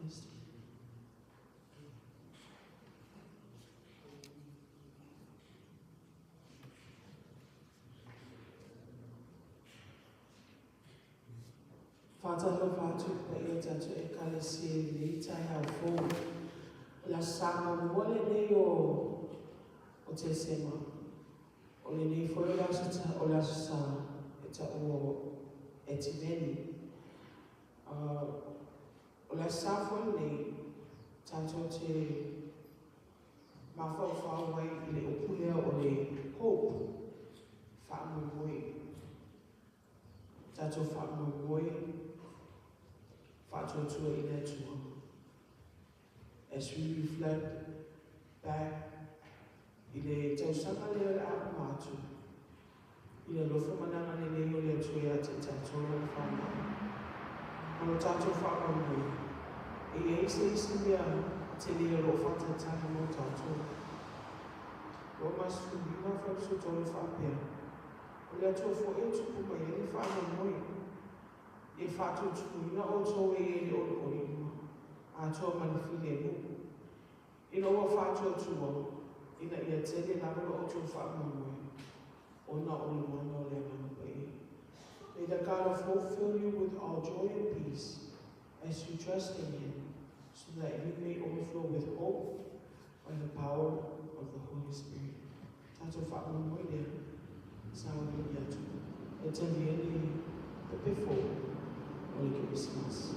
Keriso. Faatalofa atu i le paia o tatou Ekalesia i lenei taeao fou. O le Aso Sa muamua lenei o o Tesema. O lenei foi o le Aso o le Aso Sa e taua o Etimeni. O le Aso Sa foi lenei tatou te mafaufau ai i le upu lea o le hope, faamoemoe. Tatou faamoemoe, faatuatua i le Atua. As we reflect back i le tausaga lea o le a uma atu, i le alofa ma le agalelei o le Atua ia te tatou lana fanau. Ma lo tatou faamoemoe, e i ai se isi mea tele o lo o faatalitali mo tatou. Roma 15:83 e faapea, O le Atua foi e tupu mai ai le faamoemoe, ia faatutuina outou e ia i le olioli uma, atoa ma le filemu, ina ua faatuatua, ina ia tele lava lo outou faamoemoe, ona o le mana o le Agaga Paia. May the God of hope fill you with all joy and peace as you trust in him, so that you may overflow with hope by the power of the Holy Spirit. Tatou faamoemoe lea, sa o le atu. E talia le pepe fou o le Kerisimasi.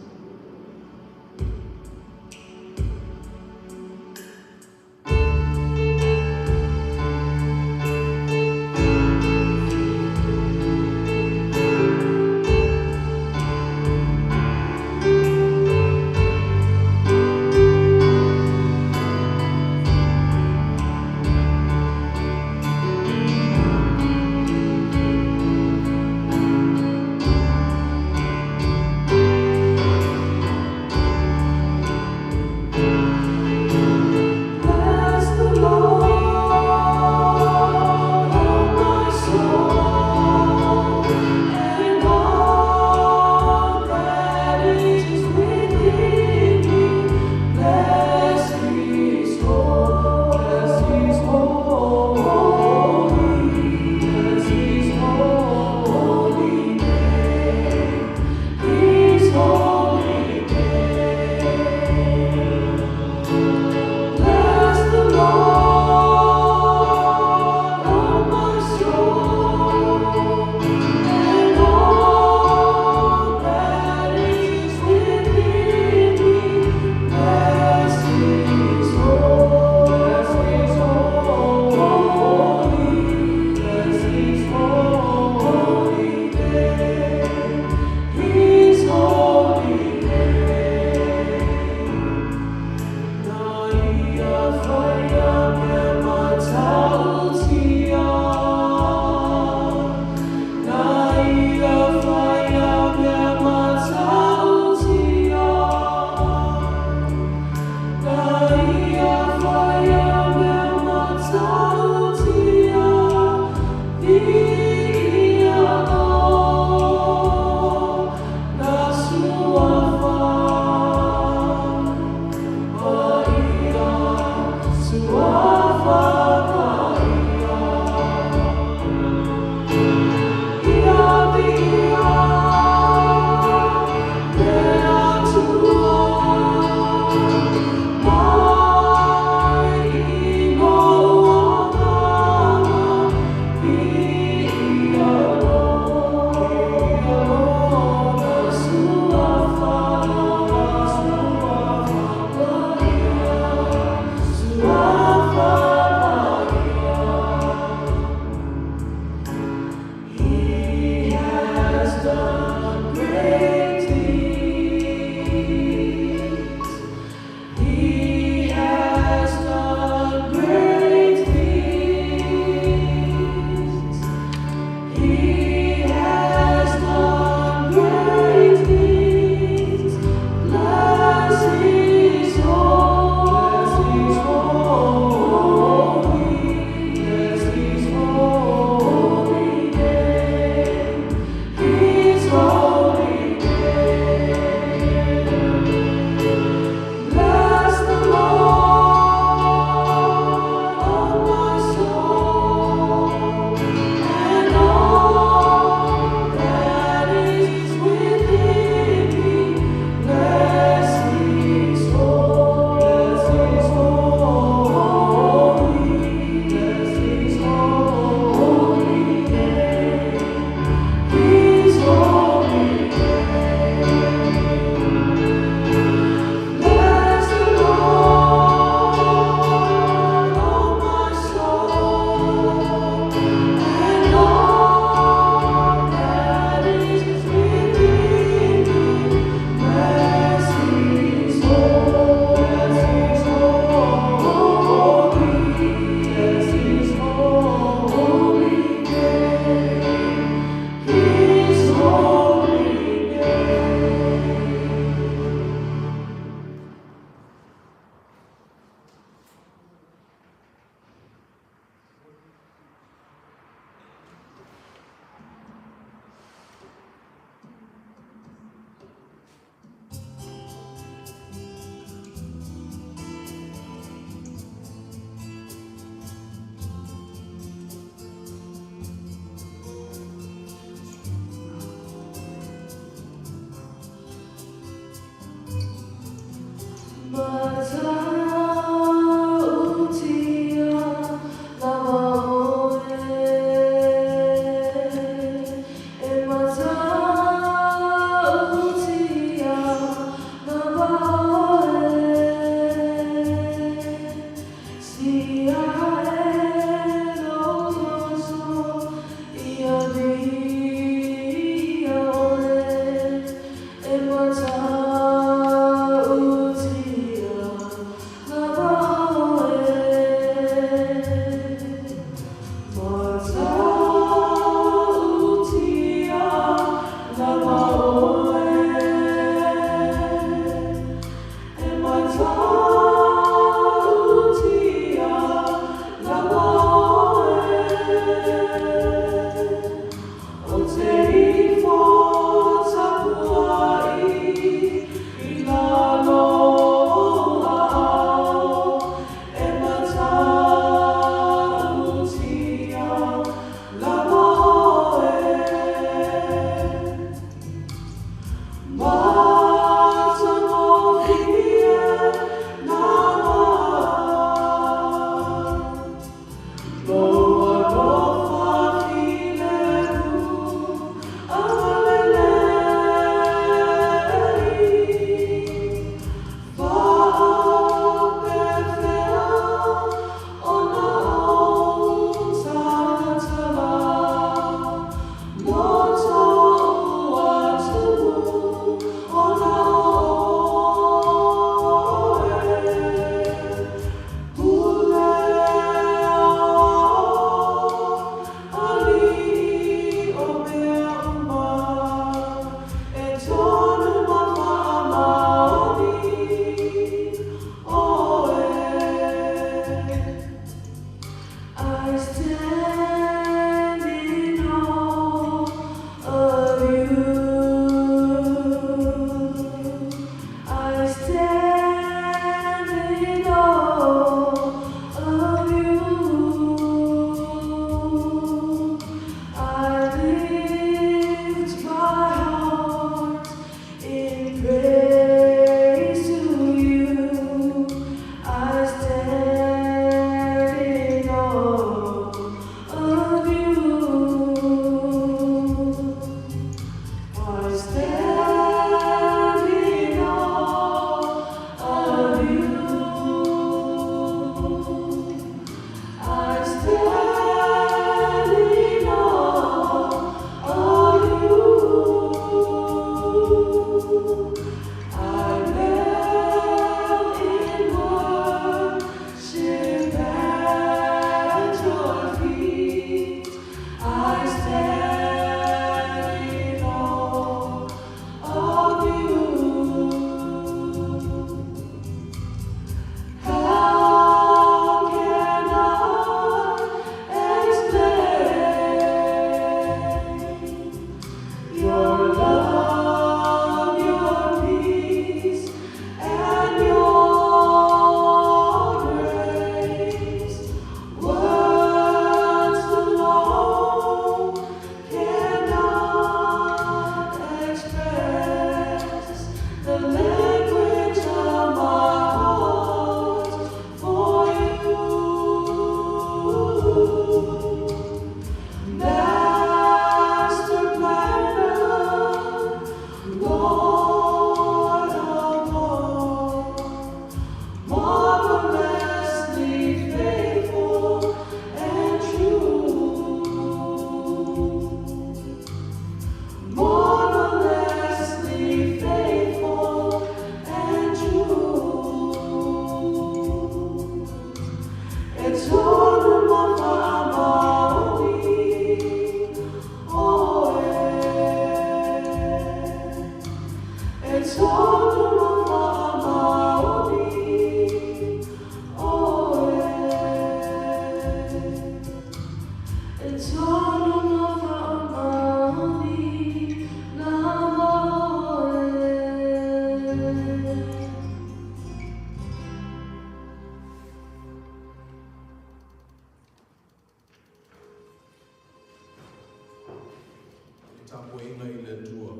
Tapuaiga i le Atua.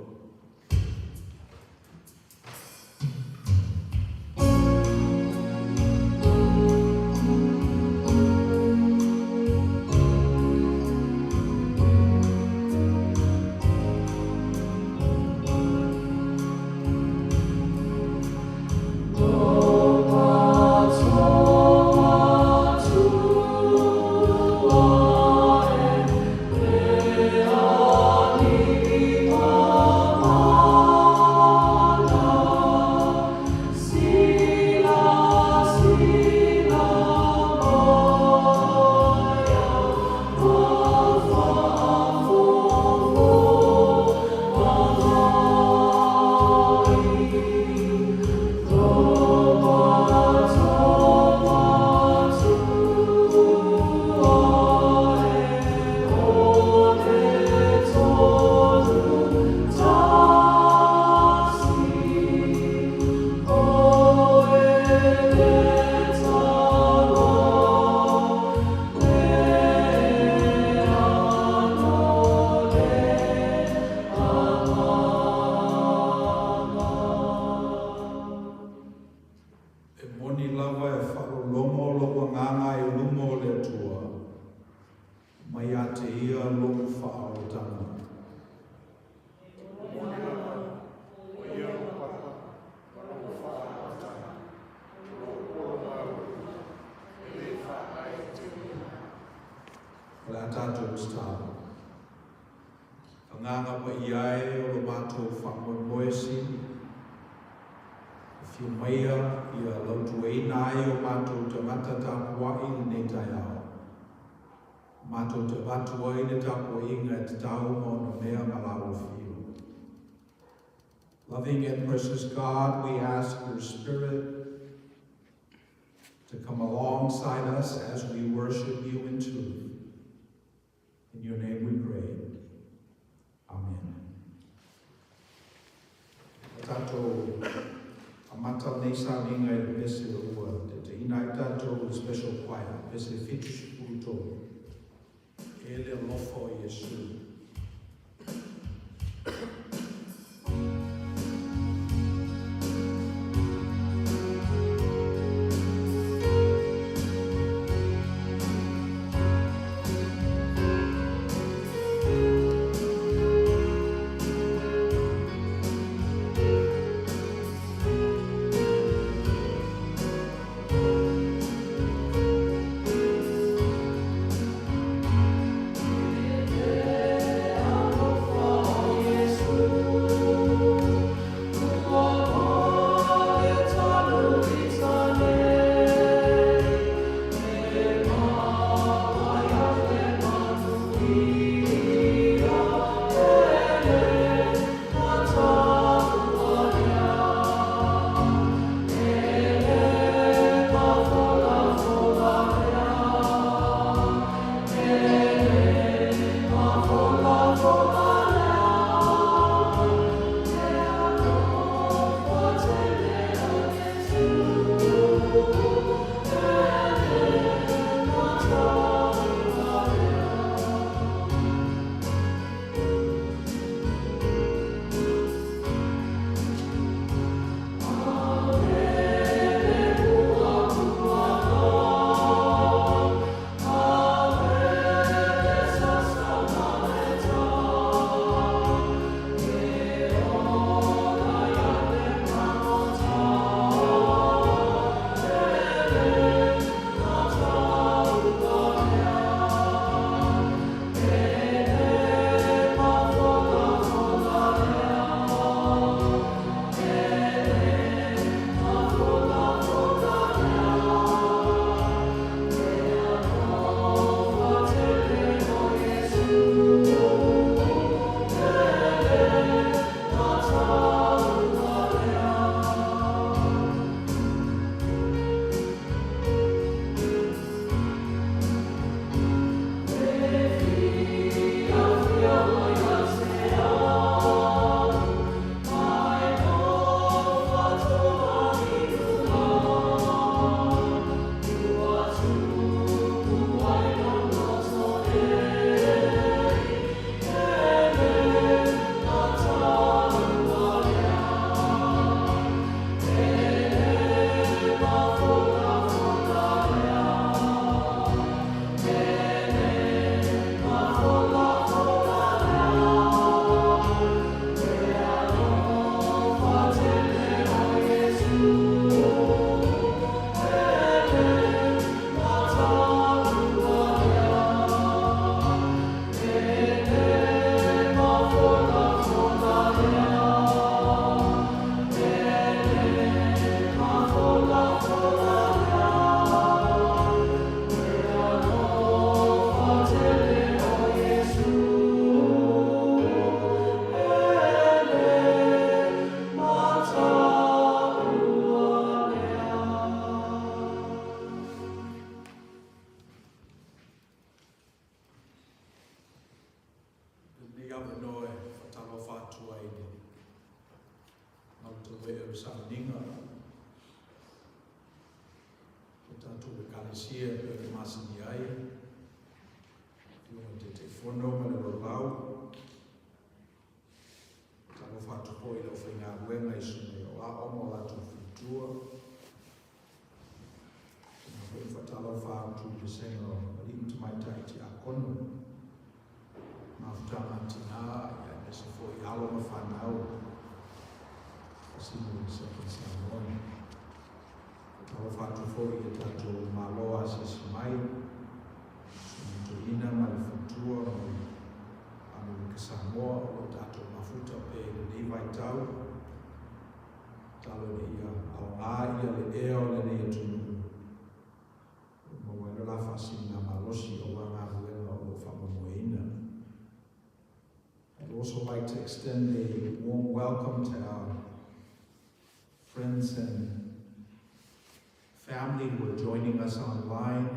tatou tatalo. Agaga Paia e o lo matou faamoemoe sili, afio maia ia lautuaina ai o matou tagata tapuai i lenei taeao. Matou te avatu ai le tapuaiga e tatau ma ona mea ma lau afio. Loving and precious God, we ask your Spirit to come alongside us as we worship you in truth. In your name we pray. Amen. O tatou amata lenei sauniga i le pese ua taitaiina ai tatou le special choir, pese 73. E le alofa o Iesu. Lenei avanoa e faatalofa atu ai i le Maota Uea o Sauniga, o tatou Ekalesia e pei ona masani ai, Afioga i le Taitaifono ma le Laulau. Faatalofa atu foi i le aufaigaluega i susuga i aoao ma o latou faletua. Tena foi faatalofa atu i le vasega o alii ma tamaitai tiakono, mafutaga a tina, aemaise foi alo ma fanau fasino i le Second Samoan. Faatalofa atu foi i le tatou Malo asiasi mai, susuga toeaina ma le faletua. Faaaogā ia le ea o lenei atunuu e maua ai le la faasiligamalosi aua galuega o lo o faamoemoeina. I'd also like to extend a warm welcome to our friends and family who are joining us online,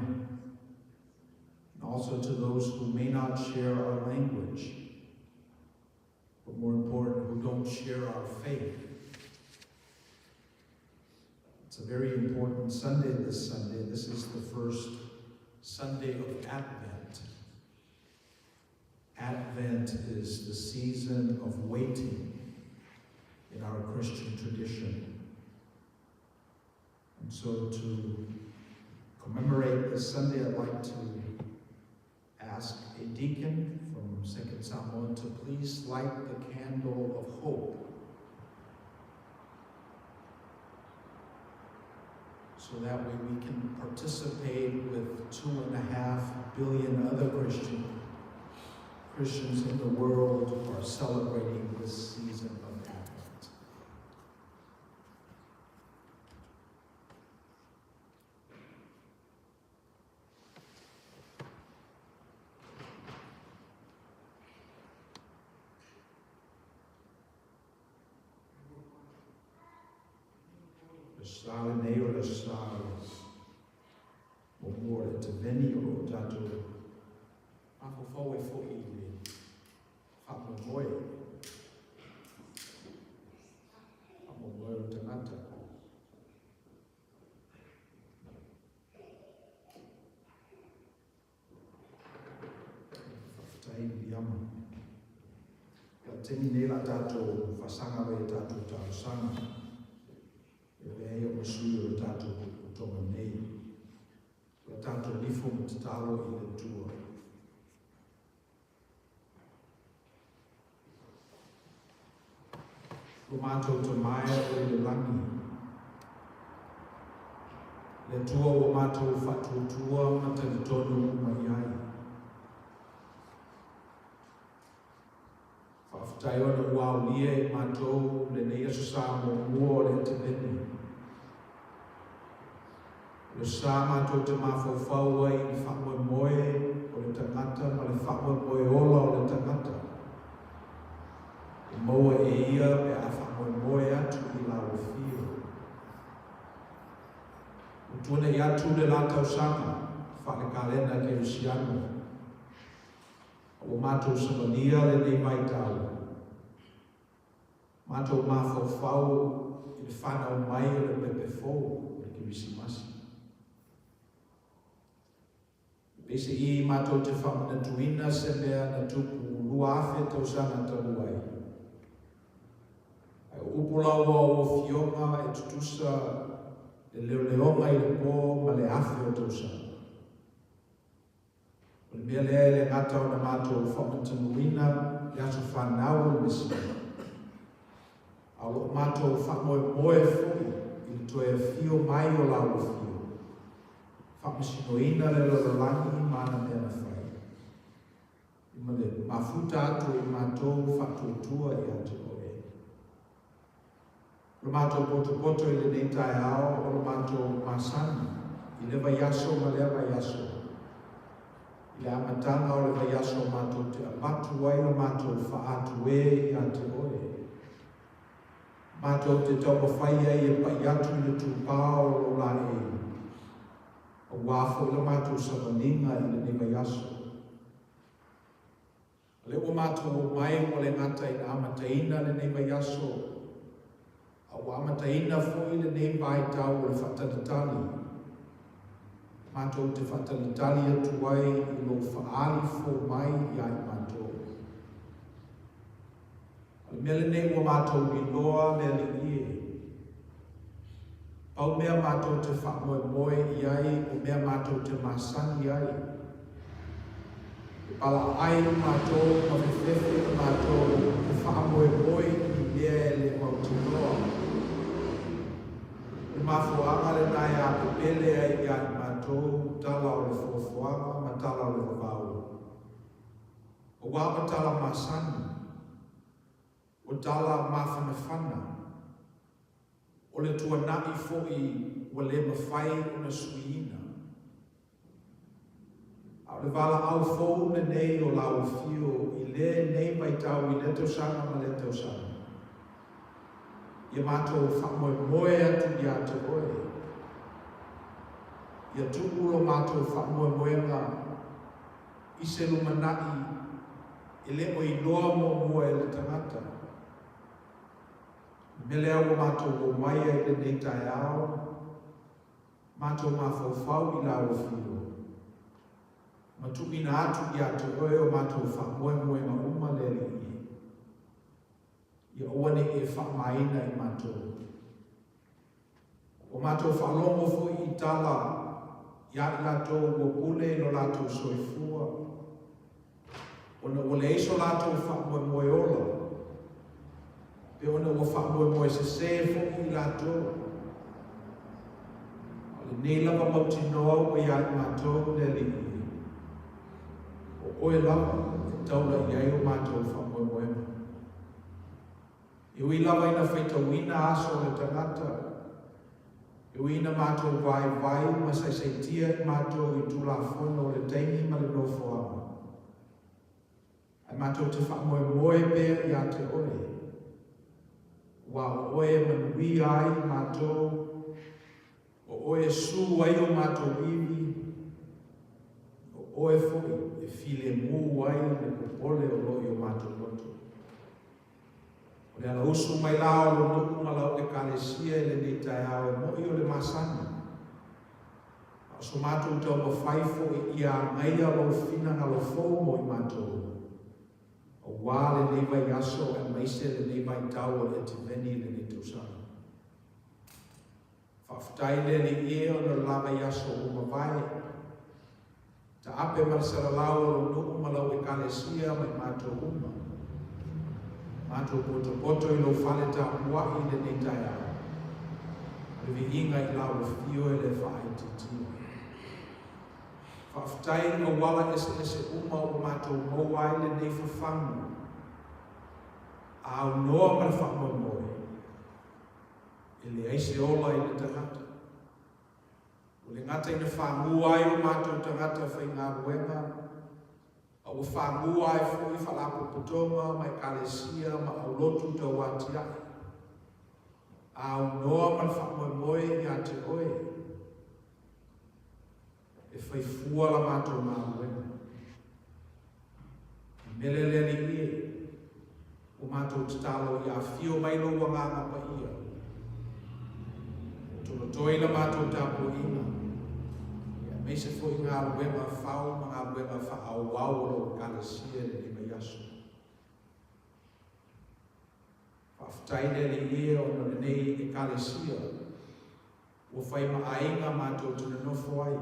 and also to those who may not share our language, but more important, who don't share our faith. It's a very important Sunday this Sunday. This is the first Sunday of Advent. Advent is the season of waiting in our Christian tradition. And so to commemorate this Sunday, I'd like to ask a deacon from Second Samoan to please light the candle of hope, so that way we can participate with 2.5 billion other Christians in the world who are celebrating this season of Advent. Le sa lenei o le sa muamua o le Ateveni o lo o tatou mafaufau ai foi i le faamoemoe, faamoemoe o le tagata. Faafetai Wiliama. Ia o taimi nei la tatou faasaga mai e tatou talosaga. E avea ai au ma sui o le tatou o Tonga nei. La tatou lifo ma tatalo i le Atua. Lo matou Tama e o i le lagi, le Atua ua matou faatuatua ma talitonu uma i ai. Faafetai ona ua aulia e matou lenei Aso Sa muamua o le Ateveni. O le sa matou te mafaufau ai i le faamoemoe o le tagata ma le faamoemoe ola o le tagata e maua e ia pe a faamoemoe atu i lau afio. Ua tuanai atu le la tausaga faale-kalena kerisiano, a ua matou savalia lenei vaitau. Matou mafaufau i le fanau mai o le pepe fou o le Kerisimasi. Peiseai matou te faamanatuina se mea na tupu 2000 tausaga talu ai. Ae o upu laua o Afioga e tutusa le leoleoga i le po ma le afe o tausaga. O le mea lea e le gata ona matou faamatanuina le aso fanau o le Mesia, a o lo o matou faamoemoe foi i le toe afio mai o lau afio, faamasinoina le lalolagi ma ana mea na fai, ma le mafuta atu i matou faatuatua ia te oe. O le matou potopoto i lenei taeao o le matou masani i le vaiaso ma lea vaiaso. I le amataga o le vaiaso matou te avatu ai le matou faatuē ia te oe. Matou te taumafai ai e pai atu i le tupā o lou laei, aua foi le matou savaliga i lenei vaiaso. O lea ua matou omai ua le gata ina amataina lenei vaiaso, a ua amataina foi lenei vaitau o le faatalitali. Matou te faatalitali atu ai i lou faaali fou mai ia i matou. O le mea lenei ua matou iloa le Alii e. Pau mea matou te faamoemoe i ai o mea matou te masani ai. E palaai matou ma fefefe i matou e faamoemoe i ni mea e le mautinoa. O le mafuaaga lena e apepele ai ia i matou tala o le foafoaga ma tala o le vavau. Aua o tala masani, o tala mafanafana. O le tuanaʻi foi ua le mafai ona suiina. A o le valaau fou lenei o lau afio i lenei vaitau i lea tausaga ma lea tausaga, ia matou faamoemoe atu ia te oe, ia tuu lo matou faamoemoega i se lumanai e le o iloa muamua e le tagata. O le mea lea ua matou omai ai i lenei taeao, matou mafaufau i lau afio, ma tuuina atu ia te oe o matou faamoemoega uma le Alii e. Ia aua ne i e faamaina i matou. Ua matou faalogo foi i tala ia i latou ua pule i lo latou soifua, ona ua leai so latou faamoemoe ola, pe ona ua faamoemoe sesē foi i latou. A o lenei lava mautinoa ua ia i matou le Alii e, o oe lava e taula i ai o matou faamoemoega. E ui lava ina faitauina aso o le tagata, e ui ina matou vaivai ma saisaitia i matou i Tulafono o le taimi ma le nofoaga, ae matou te faamoemoe pea ia te Oe, aua o Oe e manuia ai i matou, o Oe e su ai o matou ivi, o Oe foi e filemu ai le popole o lo o i o matou loto. O le alausu mai la o lou nuu ma lau Ekalesia i lenei taeao e moʻi o le masani, a o so matou taumafai foi ia agaia lou finagalo fou mo i matou, aua lenei vaiaso aemaise lenei vaitau o le Ativeni i lenei tausaga. Faafetai le Alii e ona o le la vaiaso ua mavae, Taape ma le salalau o lou nuu ma lau Ekalesia ma i matou uma. Matou potopoto i lou fale tapuai i lenei taeao. O le viiga i lau afio e le faaitiitia. Faafetai i auala eseese uma ua matou maua ai lenei fafagu a aunoa ma le faamoemoe, e leai se ola i le tagata. Ua le gata ina fagua ai o matou tagata faigaluega, a ua fagua ai foi faalapotopotoga ma ekalesia ma aulotu tauatiae, a aunoa ma le faamoemoe ia te oe e fai fua la matou galuega. I mele le Alii e, ua matou tatalo ia afio mai lou Agaga Paia, ua tolotoi la matou tapuaiga, aemaise foi galuega fau ma galuega faaauau o lou Ekalesia i lenei vaiaso. Faafetai le Alii e ona o lenei Ekalesia ua fai ma aiga matou te nonofo ai.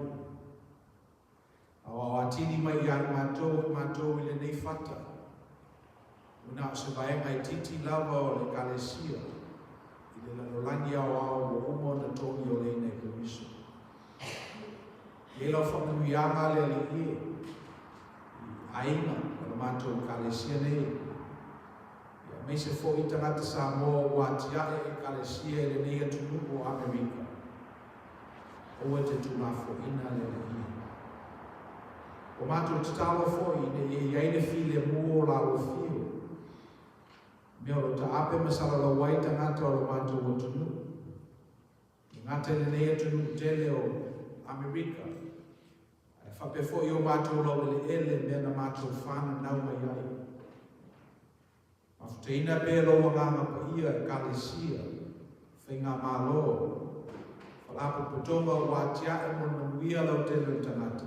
Aoao atili mai ia i matou o i matou i lenei fata, ua na o se vaega itiiti lava o le Ekalesia i le lalolagi aoao ua uma ona togioleina e Keriso. I lau faamanuiaga le Alii e, i aiga o le matou Ekalesia nei, aemaise foi tagata Samoa ua atiae Ekalesia i lenei atunuu o Amerika. Aua e te tuulafoaiina le Alii. Ua matou tatalo foi ina ia i ai le filemu o la ua fiu, mea o lo taape ma salalau ai tagata o lo matou atunuu, e gata i lenei atunuu tele o Amerika, ae faapea foi o matou laueleele mea na matou fananau mai ai. Mafutaina pea lou Agaga Paia, Ekalesia, Faigamalo, Faalapotopotoga ua atiae mo le manuia lautele o le tagata.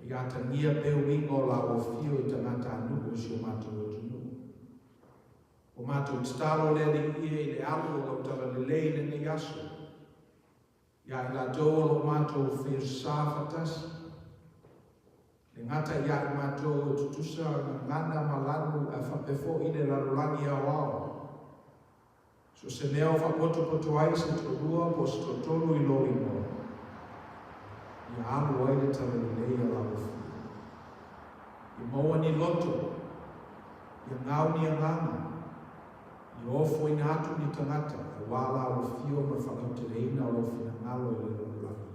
Ia atagia pea uiga o lau afio i tagatanuu o si o matou atunuu. Ua matou tatalo le Alii e i le alu o lau talalelei i lenei aso. Ia i latou o lo o matou feosa faatasi, le gata ia i matou e tutusa gagana ma lanu ae faapea foi le lalolagi aoao. So o se mea o faapotopoto ai se toalua po o se toatolu i lou igoa, ia alu ai le talalelei a lau afio. Ia maua ni loto, ia gau ni agaga, I ofo ina atu ni tagata, auā le alofio ma le faalauteleina o lou finagalo i le lalolagi.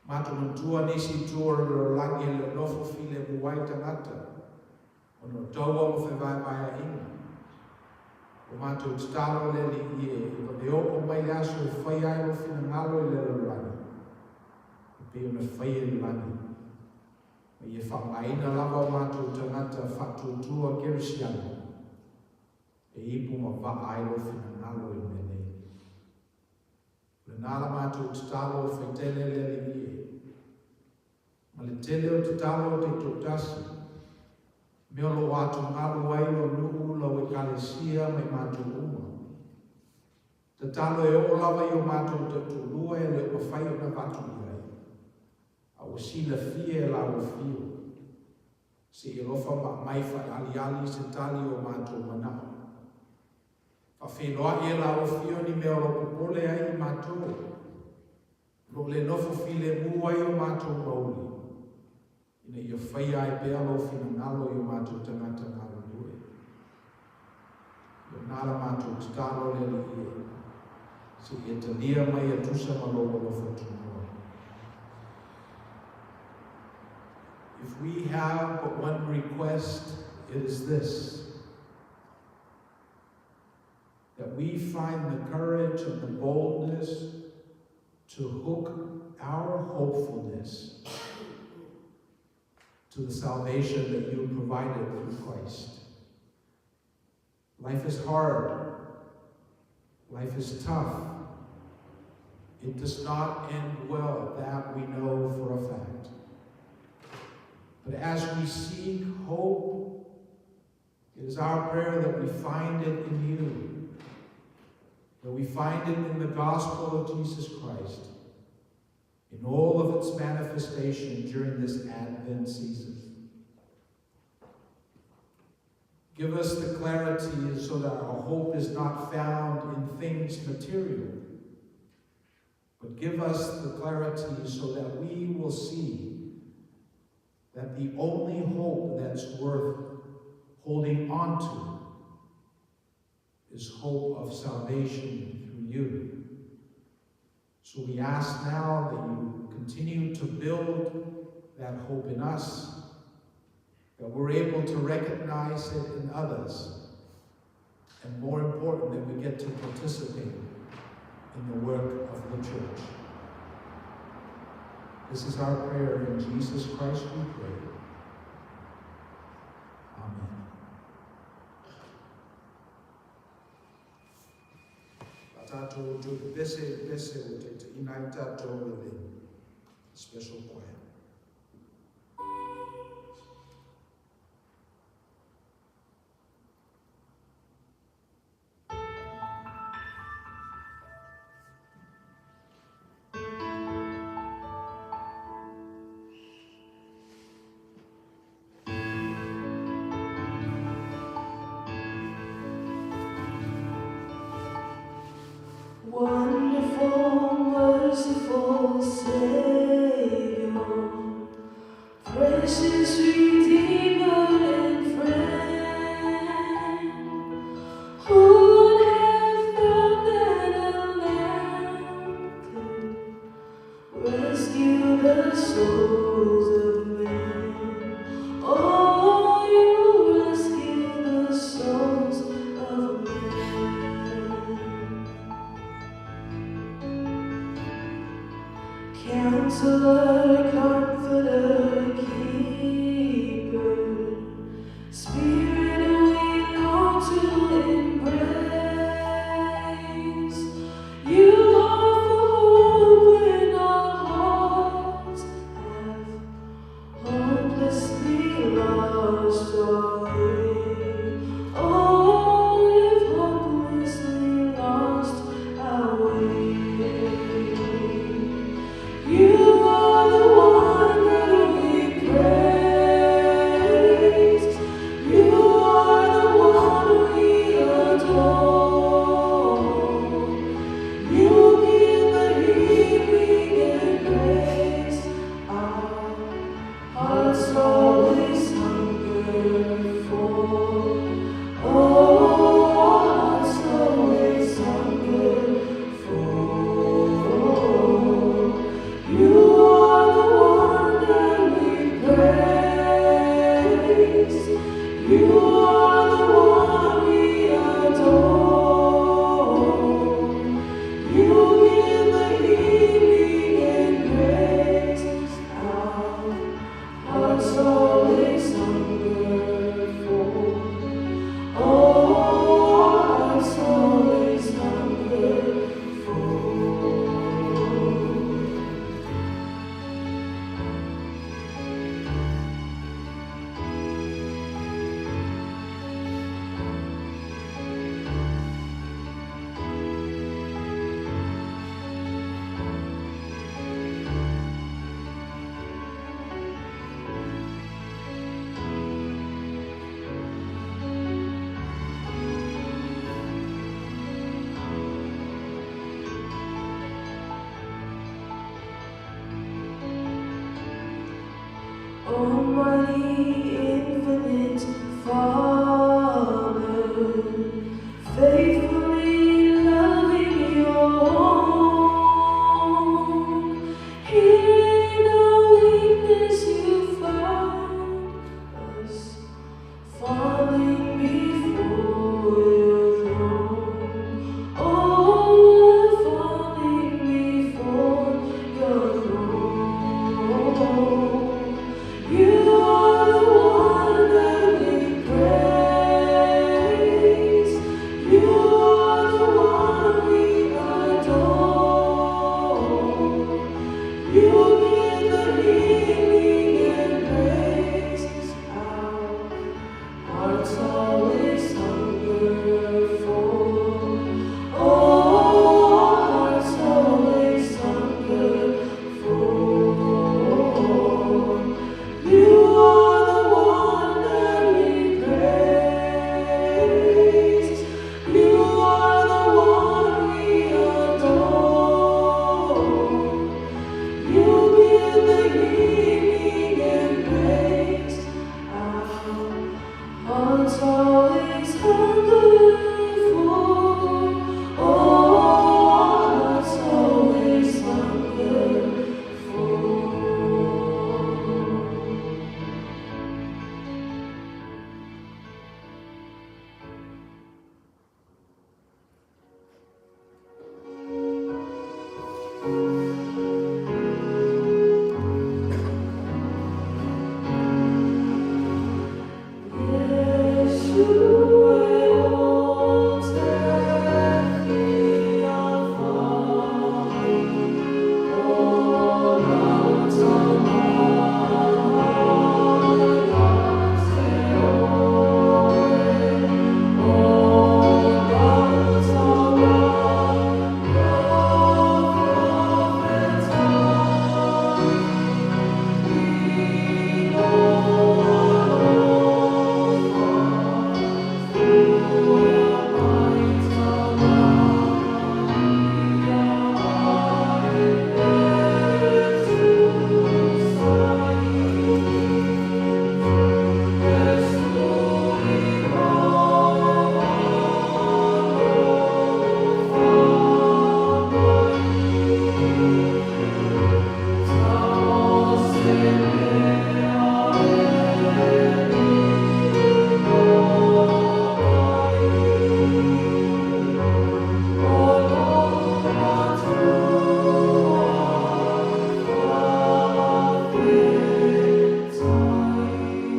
Matou manatua nisi itu o le lalolagi e le o nofo filemu ai tagata, ona o taua ma fevaevaeaʻiga. Ua matou tatalo le Alii e, i vave oo mai le aso e faia ai lou finagalo i le lalolagi, e pei ona faia i le lagi. Ma ia faaaogaina lava o matou tagata faatuatua kerisiano e ipu ma vaa ai lou finagalo i le mea nei. O lena la matou tatalo faitele le Alii e, ma le tele o tatalo taitoatasi, mea o lo o atugalu ai lou nuu, lau ekalesia ma i matou uma. Tatalo e oo lava i o matou taitoalua e le o mafai ona avatu i ai, a ua silafia e la ua afio. Se i alofa ma aumai faalealiali se tali o matou manao. Faafeiloai e la ua afio ni mea o lo o popole ai i matou, o lo o le nofo filemu ai o matou mauli, ina ia faia ai pea lou finagalo i o matou tagata galulue. O lena la matou tatalo le Alii e, se i e talia mai e tusa ma lou alofa tunoa. If we have but one request, it is this: that we find the courage and the boldness to hook our hopefulness to the salvation that you provided through Christ. Life is hard. Life is tough. It does not end well, that we know for a fact. But as we seek hope, it is our prayer that we find it in you, that we find it in the gospel of Jesus Christ, in all of its manifestation during this Advent season. Give us the clarity so that our hope is not found in things material, but give us the clarity so that we will see that the only hope that's worth holding on to is hope of salvation through you. So we ask now that you continue to build that hope in us, that we're able to recognize it in others, and more important, that we get to participate in the work of the church. This is our prayer. In Jesus Christ we pray. Amen. Tatou tu pese pese o te te inai tatou i le special choir. Wonderful, merciful Savior, precious Redeemer and friend, who would have thought that a lamb could rescue the souls of men? Oh, you rescue the souls of men. Counselor, comforter, keeper, Spirit we long to embrace. You offer hope when our hearts have hopelessly lost our way. Oh, we've hopelessly lost our way. You are the one that we praise. Almighty, infinite Father, faithfully loving your own, here in our weakness you find us, falling before your throne. Oh, falling before your throne. You are the one that we praise. You are the one we adore. You give the healing and grace our hearts always hunger for. Oh, our hearts always hunger for. You are the one that we praise. You are the one we adore. You give the healing and grace our hearts always hunger for. Oh, our hearts always hunger for.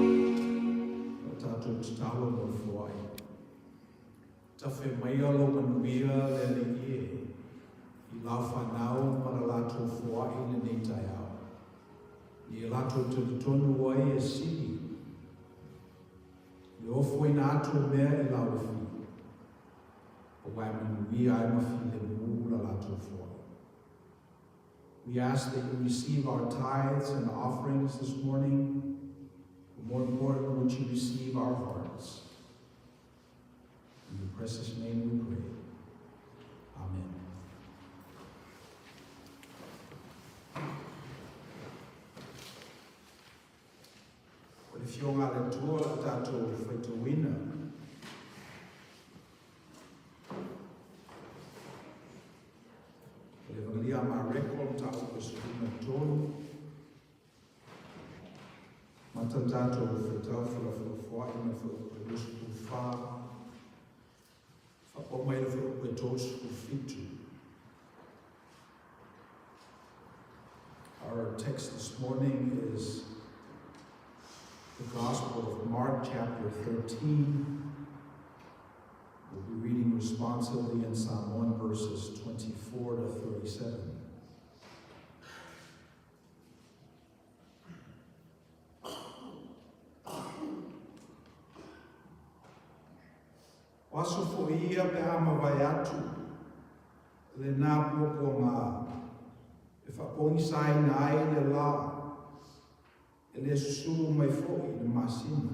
O tatou tatalo mo le foai. Tafe maia lou manuia le Alii e, i lau fanau ma le latou foai i lenei taeao, ina ia latou talitonu ai e sili le ofoina atu o mea i lau afio, aua e manuia ai ma filemu la latou foai. We ask that you receive our tithes and offerings this morning, but more important, would you receive our hearts? In your precious name we pray. Amen. O le Afioga a le Atua o le tatou faitauina. O le Evangelia a Mareko le mataupu e 13. Mata le tatou faitau felafolafoai mai le fuaiupu e 24, faapau mai le fuaiupu e 37. Our text this morning is the Gospel of Mark, chapter 13. We'll be reading responsively in Samoan verses 24 to 37. O aso foi ia pe a mavae atu lenā puapuaga e faapogisaina ai le lā, e le susulu mai foi le masina.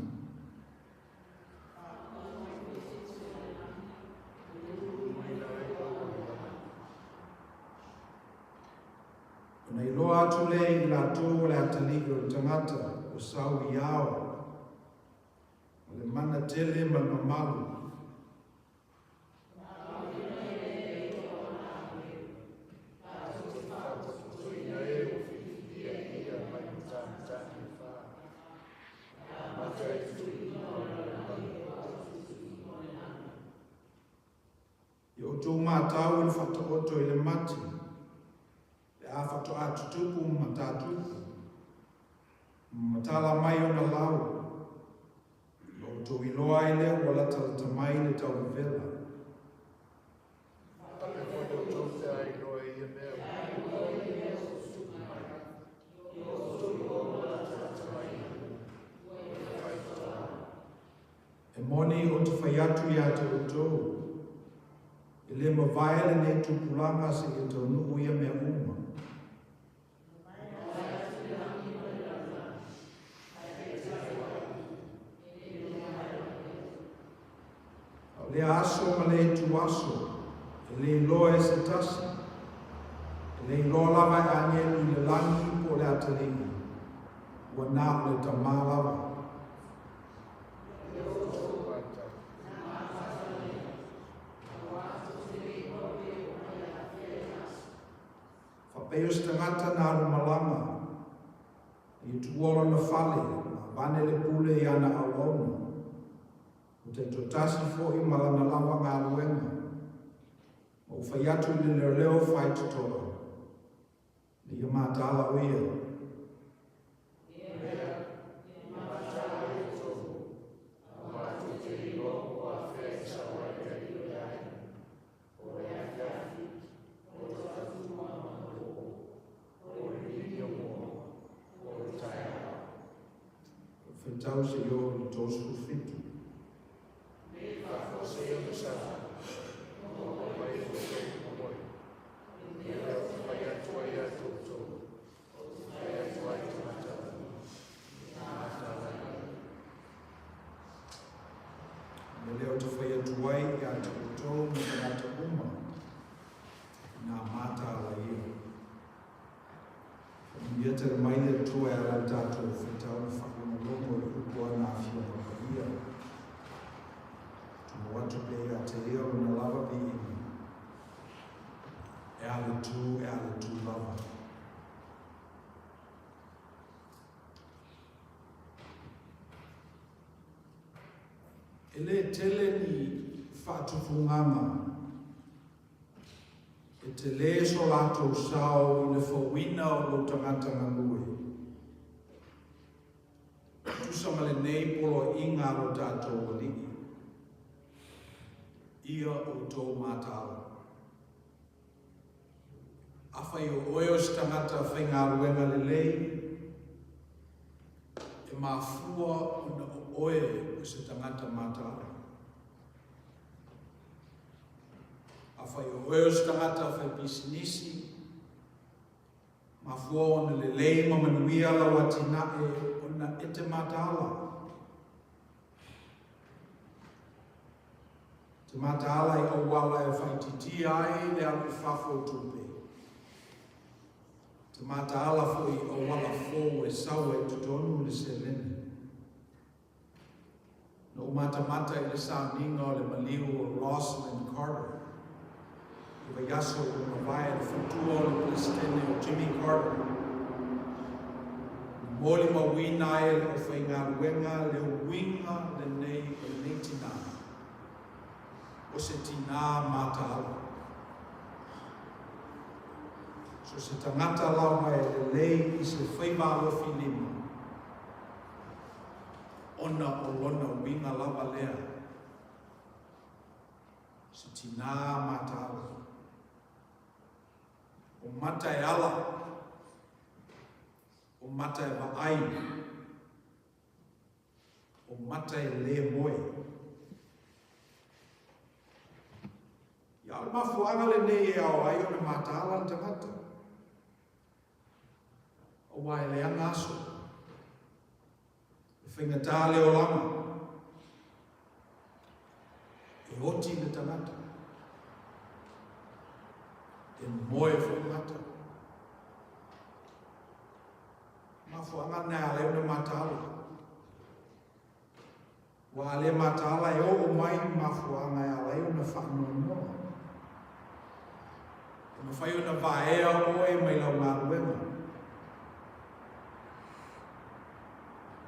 Ona iloa atu lea e i latou o le atalii o le tagata ua sau i ao, ma le mana tele ma le mamalu. Ia outou matau i le faataoto i le mati, pe a faatoa tutupu ma matatupu, ma matala mai ona lau, ona outou iloa ai lea ua latalata mai le tauvevela. Faapea foi outou pe a iloa i ia mea ua tutupu mai, ia outou iloa ua latalata mai ia, ua i le faitotoa. E moni ou te fai atu ia te outou, e le mavae lenei tupulaga seia taunuu ia mea uma. A o lea aso ma lea ituaso, e le iloa e se tasi, e le iloa lava e agelu i le lagi po o le atalii, ua na o le Tama lava. Faapea o se tagata na alu malaga, ia tuua lona fale, ma avane le pule i ana auauna, ua taitoatasi foi ma lana lava galuega, ma ua fai atu i le leoleo faitotoa, ina ia mataala o ia. O le afiafi, o le fatuaga o le po, o le vili o moa, o le taeao. Faitau seia oo i le 37. Faafuasei ona sa, ua aumai e outou ma moe, o lea ou te fai atu ai ia te outou, ou te fai atu ai i tagata uma, ia mataala ia. O le mea lea ou te fai atu ai ia te outou ma tagata uma, ina mataala ia. Faamanuia tele mai le Atua e ala i le tatou faitau ma faalogologo i upu a Ana Afioga Paia. Tumau atu pea ia te Ia Lona lava viiga, e a le tu, e a le tu lava. E le tele ni faatufugaga e tele so latou sao i le fauina o lou tagata galue. E tusa ma lenei poloaiga a lo tatou Alii, ia outou mataala. Afai o oe o se tagata faigaluega lelei, e mafua ona o oe o se tagata mataala. Afai o oe o se tagata faipisinisi, mafua ona lelei ma manuia lau atinae ona e te mataala. Te mataala i auala e faaitiitia ai le alu i fafo o tupe. Te mataala foi i auala fou e sau ai i totonu le seleni. Na ou matamata i le sauniga o le maliu o Rosalynn Carter i vaiaso ua mavae le faletua o le Peresetene o Jimmy Carter. Na molimauina ai e le aufaigaluega le uiga lenei o lenei tinā, o se tinā mataala. So se tagata lava e lelei i se faiva alofi lima, ona o lona uiga lava lea, se tinā mataala. O mata e ala, o mata e vaai, o mata e lē moe. Ia, o le mafuaaga lenei e ao ai ona mataala le tagata. Aua e leaga aso, e faigata le olaga, e oti le tagata, e moe foi mata. Mafuaaga lena e ala ai ona mataala. Ua a le mataala e oo mai mafuaaga e ala ai ona faanoanoa. E mafai ona vaea oe mai lau galuega.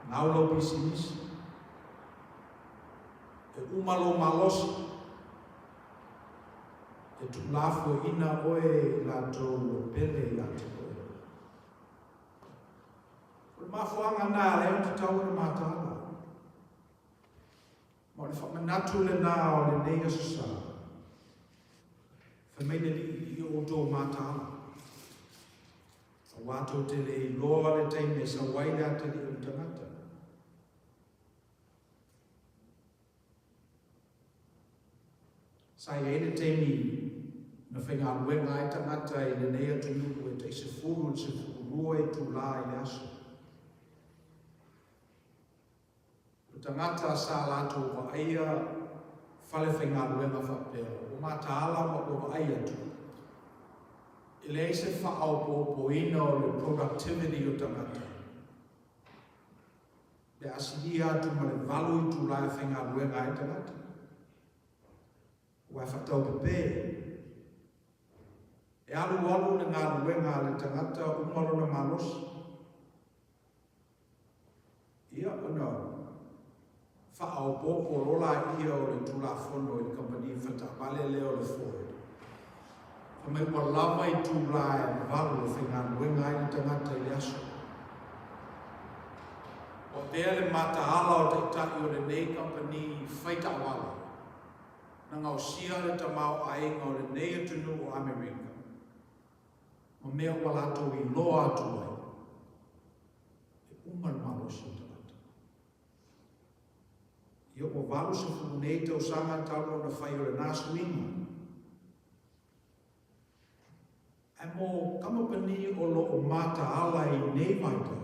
Gau lau pisinisi. E uma lou malosi. E tuulafoaiina oe e i latou ua pele ia te oe. O le mafuaaga lena e ala ai ona tatau ona mataala. Ma o le faamanatu lena o lenei Aso Sa. Fai mai le Alii i o outou mataala. Aua tou te le iloa le taimi e sau ai le atalii o le tagata. Sa i ai le taimi na faigaluega ai tagata i lenei atunuu e tai 10 i le 12 itulā i le aso. O tagata sa latou vaaia fale faigaluega faapea, ua mataala ma ua vaai atu, e leai se faaopoopoina o le productivity o tagata. Le asilia atu ma le 8 itulā e faigaluega ai tagata. Aua e faataupepe. E alualu le galuega a le tagata uma lona malosi. Ia, ona faaopoopo loa laia o le Tulafono i le kamupani faletaavale lea o le Ford. Fai mai ua lava itulā e 8 e faigaluega ai le tagata i le aso. Ua avea le mataala o taitai o lenei kamupani fai taavale na gaosia le tamaoaiga o lenei atunuu o Amerika ma mea ua latou iloa atu ai e uma le malosi o tagata. Ia ua 80 nei tausaga talu ona fai o lena suiga. Ae mo kamupani o lo o mataala i nei vaitau,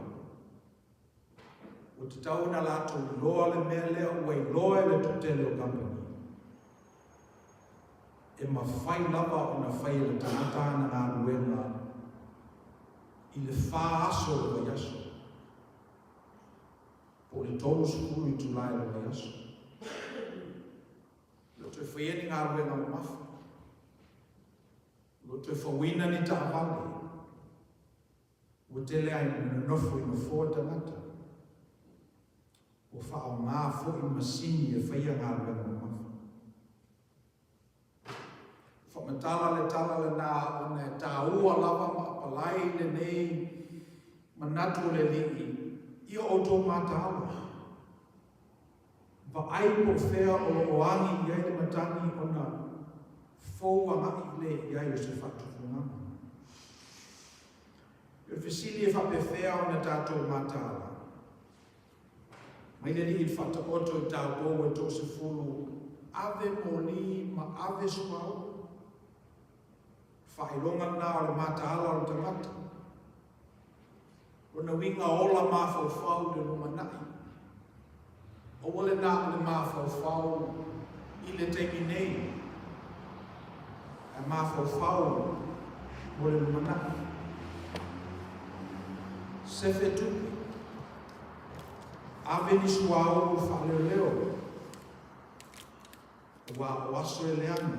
ua tatau ona latou iloa le mea lea ua iloa e le toatele o kamupani. E mafai lava ona fai e le tagata ana galuega i le fa aso o le vaiaso, po o le 30 itulā i le vaiaso. E le o toe faia ni galuega mamafa. E le o toe fauina ni taavale. Ua tele lava ina nonofo i nofoa tagata. Ua faaaoga foi masini e faia galuega mamafa. Faamatala le tala lena ona e taua lava ma apalai lenei manatu o le Alii ia outou mataala. Vaai po o fea o lo o agi i ai le matagi ona fou agai lea i ai o se faatufugaga. O le fesili e faapefea ona tatou mataala? Mai le Alii i le faataoto i tatou e toasefulu ave moli ma ave suauu. Faailoga lena o le mataala o le tagata. Lona uiga ola mafaufau i le lumanai. Aua le na o le mafaufau i le taimi nei, ae mafaufau mo le lumanai. Sefe tupe. Ave ni suauu faaleoleo, aua o aso e leaga.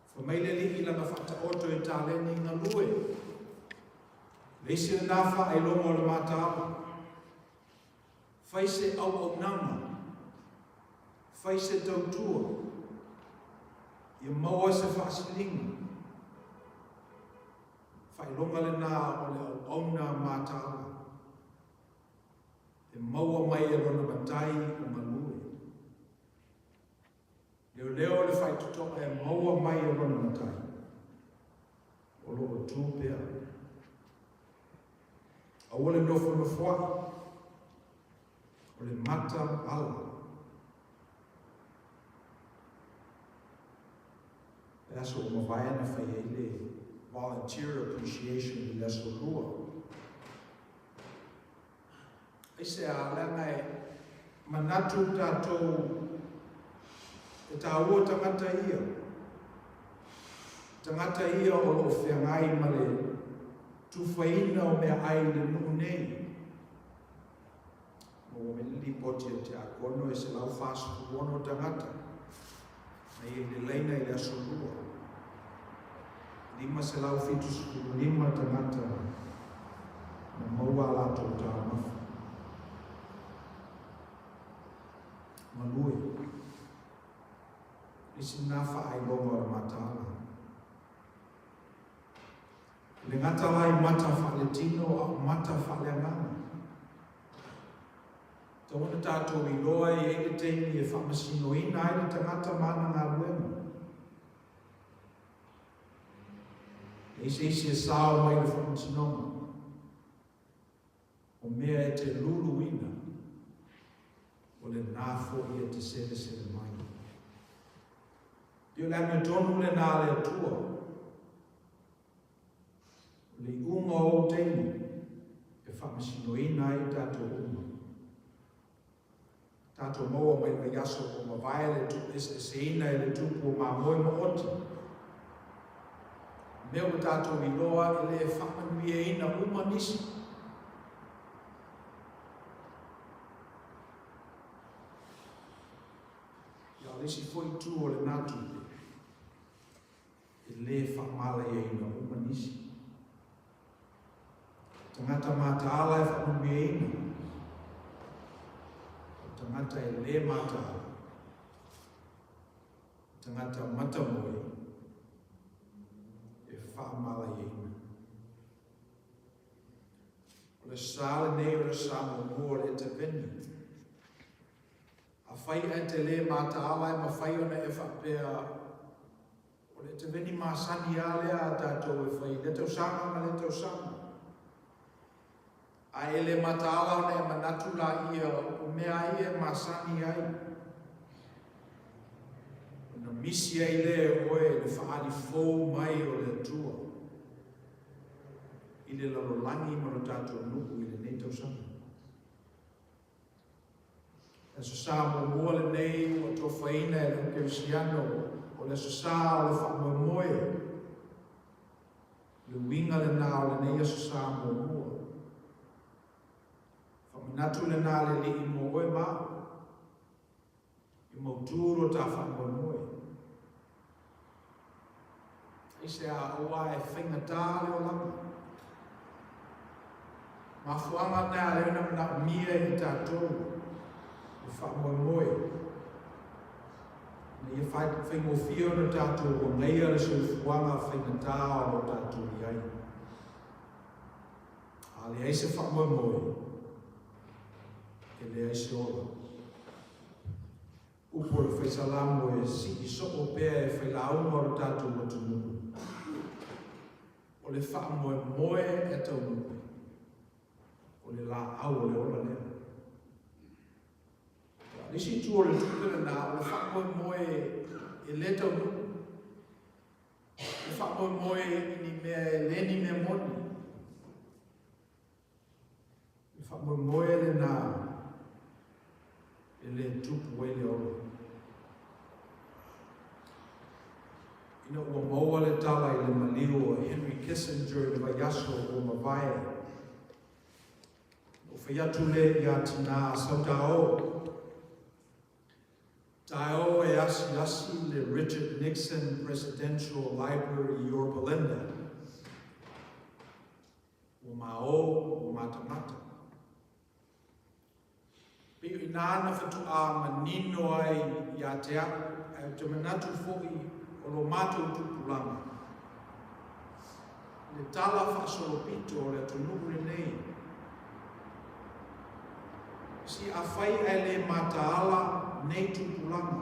Fai mai le Alii i lana faataoto i taleni galue. Le isi lena faailoga o le mataala. Fai se auaunaga, fai se tautua, ia maua se faasiliga. Faailoga lena o le auauna mataala e maua mai e lona matai o galue. Leoleo le faitotoa e maua mai e lona matai o lo o tu pea. Aua le nofonofoai, o le mata ala. Le aso ua mavae na fai ai le Volunteer Appreciation i le aso Lua. Aisea, leaga e manatu tatou e taua tagata ia. Tagata ia o lo o feagai ma le. Tufaina o meaai i le nuu nei. Maua mai le lipoti a le Tiakono e 146 tagata na i ai le laina i le Aso Lua. 575 tagata na maua a latou taumafa. Galue. Isi lena faailoga o le mataala. E le gata la i mata faaletino a o mata faaleagaga. Tatau ona tatou iloa e i ai le taimi e faamasinoina ai le tagata ma ana galuega. Leai se isi e sao mai i le faamasinoga. O mea e te luluina, o lena foi e te selesele mai. Pei o le amiotonu lena a le Atua. O le iuga o ou taimi e faamasinoina ai tatou uma. Tatou maua mai le vaiaso ua mavae le tuueseeseina e le tupu o mamoe ma oti. Mea ua tatou iloa e le faamanuiaina uma nisi. Ia, o le isi foi itu o lena tupe, e le faamalaiaina uma nisi. Tagata mataala e faamanuiaina, o tagata e le mataala, tagata matamoe e faamalaiaina. O le sa lenei o le sa muamua o le Eteveni. Afai ae te le mataala e mafai ona e faapea, O le eteveni masani lava lea a tatou e fai i lea tausaga ma lea tausaga. A e le mataala ona e manatu laia o mea a ia e masani ai, ona misi ai lea e oe le faaali fou mai o le Atua i le lalolagi ma lo tatou nuu i lenei tausaga. Le Aso Sa muamua lenei ua tofaina e le Kerisiano o le Aso Sa o le faamoemoe. Le uiga lena o lenei Aso Sa muamua. Faamanatu lena a le Alii mo oe ma au. E mautu lo ta faamoemoe. Aisea aua e faigata le olaga. Mafuaaga na lea na manaomia e tatou le faamoemoe ina ia faigofie ona tatou agaia le soifuaga faigata o lo tatou i ai. A leai se faamoemoe, e leai se ola. Upu o le Faisalamo e sii soo pea e failauga o le tatou atunuu, o le faamoemoe e taunuu, o le laau o le ola lea. O le isi itu o le tupe lena, o le faamoemoe e le taunuu. Le faamoemoe i ni mea e le ni mea moni. Le faamoemoe lena e le tupu ai le ola. Ina ua maua le tala i le maliu o Henry Kissinger i le vaiaso ua mavae, na ou fai atu lea ia Tinā Sautaō, Taeao e asiasi le Richard Nixon Presidential Library i Yorba Linda. Ua maō, ua matamata. Pei o i inā na faatoa manino ai ia te au, ae ou te manatu foi o lo matou tupulaga, le tala faasolopito o le atunuu lenei. Si afai ae le mataala nei tupulaga,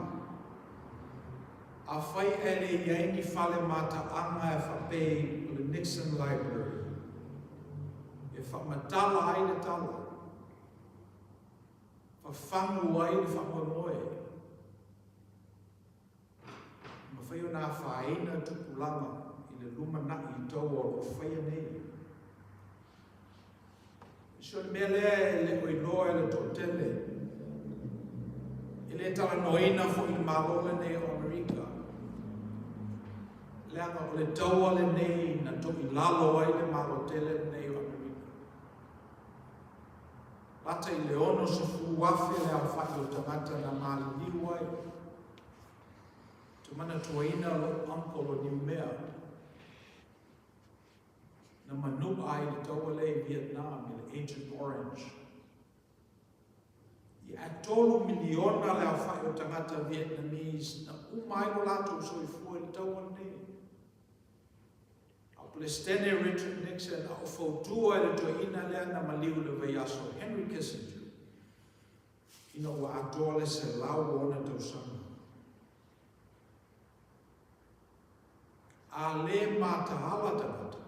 afai ae le i ai ni fale mataaga e faapei o le Nixon Library e faamatala ai le tala, fafagu ai le faamoemoe, e mafai ona afaina tupulaga i le lumanai i taua o lo o faia nei. Si o le mea lea e le o iloa e le toatele, e le talanoaina foi i le Malo lenei o Amerika. Leaga o le taua lenei na toʻilalo ai le Malo tele lenei o Amerika. Lata i le 60,000 le aofaʻi o tagata na maliliu ai. Ou te manatuaina loʻu uncle o Niumea na manuʻa ai i le taua lea i Vietnam i le Agent Orange. Ia 3 miliona le aofaʻi o tagata Vietnamese na uma ai lo latou soifua i le taua lenei. A o Peresetene Richard Nixon a o fautua i le toeaina lea na maliu i le vaiaso, Henry Kissinger, ina ua atoa le 100 o ona tausaga. A lē mataala tagata,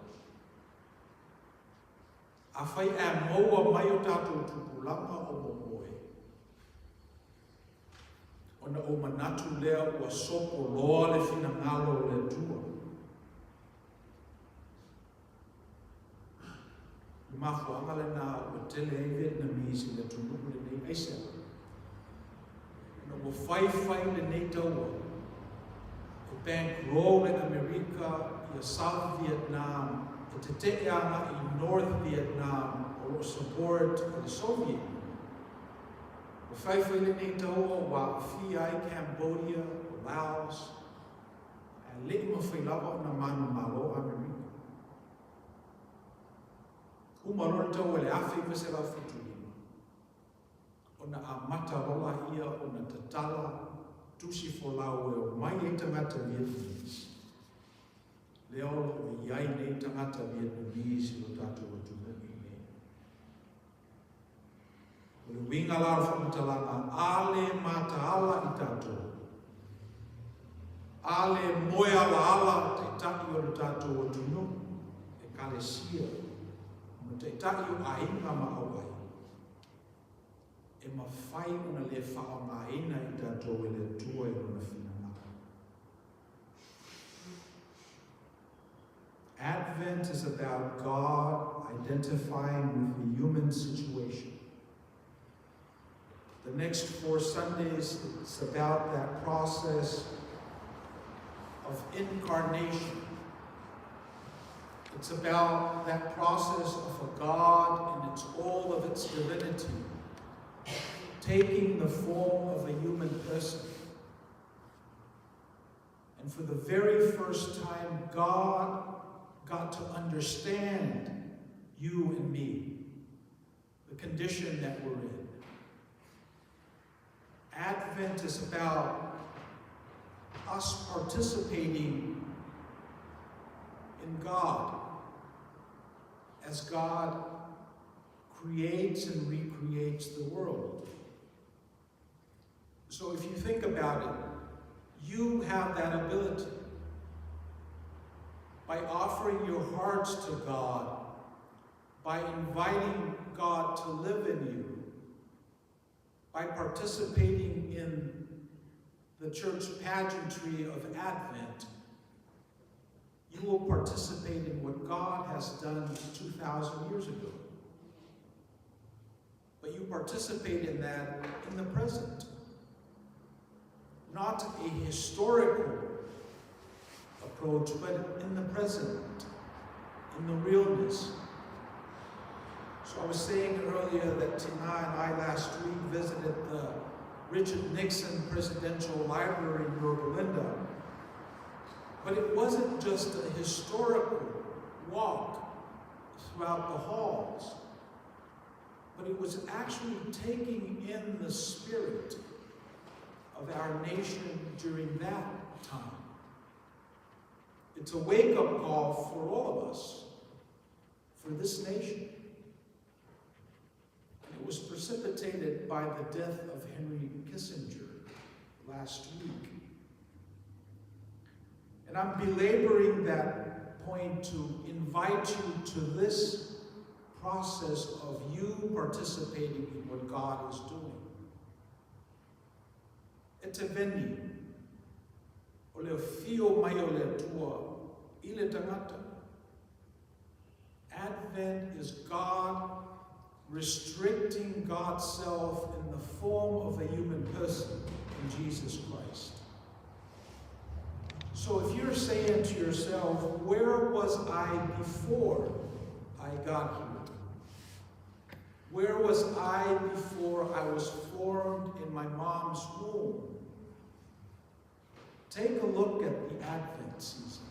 afai ae maua mai o tatou tupulaga o momoe, ona ou manatu lea ua sopo loa le finagalo o le Atua. Le mafuaaga lenā ua tele ai Vietnamese i le atunuu lenei aisea? Ona ua faifai lenei taua e bankroll e Amerika ia South Vietnam e teteʻe agaʻi i North Vietnam o lo o support e le Soviet Union. Ua faifai lenei taua ua aafia ai Cambodia, Laos, ae leʻi mafai lava ona manumalo Amerika. Uma loa le taua i le 1975, ona amata loa laia ona tatala tusi folau e omai ai tagata Vietnamese. Lea o lo o i ai nei tagata Vietnamese i lo tatou atunuu i nei. O le uiga la o le faamatalaga, a lē mataala i tatou, a lē moe alaala taitai o le tatou atunuu, ekalesia, ma taitai o aiga ma auai, e mafai ona lē faaaogaina i tatou e le Atua i Lona finagalo. Advent is about God identifying with the human situation. The next 4 Sundays, it's about that process of incarnation. It's about that process of a God in all of its divinity, taking the form of a human person. And for the very first time, God got to understand you and me, the condition that we're in. Advent is about us participating in God as God creates and recreates the world. So if you think about it, you have that ability. By offering your hearts to God, by inviting God to live in you, by participating in the church pageantry of Advent, you will participate in what God has done 2,000 years ago. But you participate in that in the present. Not a historical approach, but in the present, in the realness. So I was saying earlier that Tina and I last week visited the Richard Nixon Presidential Library in Yorba Linda. But it wasn't just a historical walk throughout the halls, but it was actually taking in the spirit of our nation during that time. It's a wake-up call for all of us, for this nation. And it was precipitated by the death of Henry Kissinger last week. And I'm belaboring that point to invite you to this process of you participating in what God is doing. Eteveni, o le afio mai o le Atua i le tagata. Advent is God restricting God's self in the form of a human person in Jesus Christ. So So if you're saying to yourself, where was I before I got here? Where was I before I was formed in my mom's womb? Take a look at the Advent season.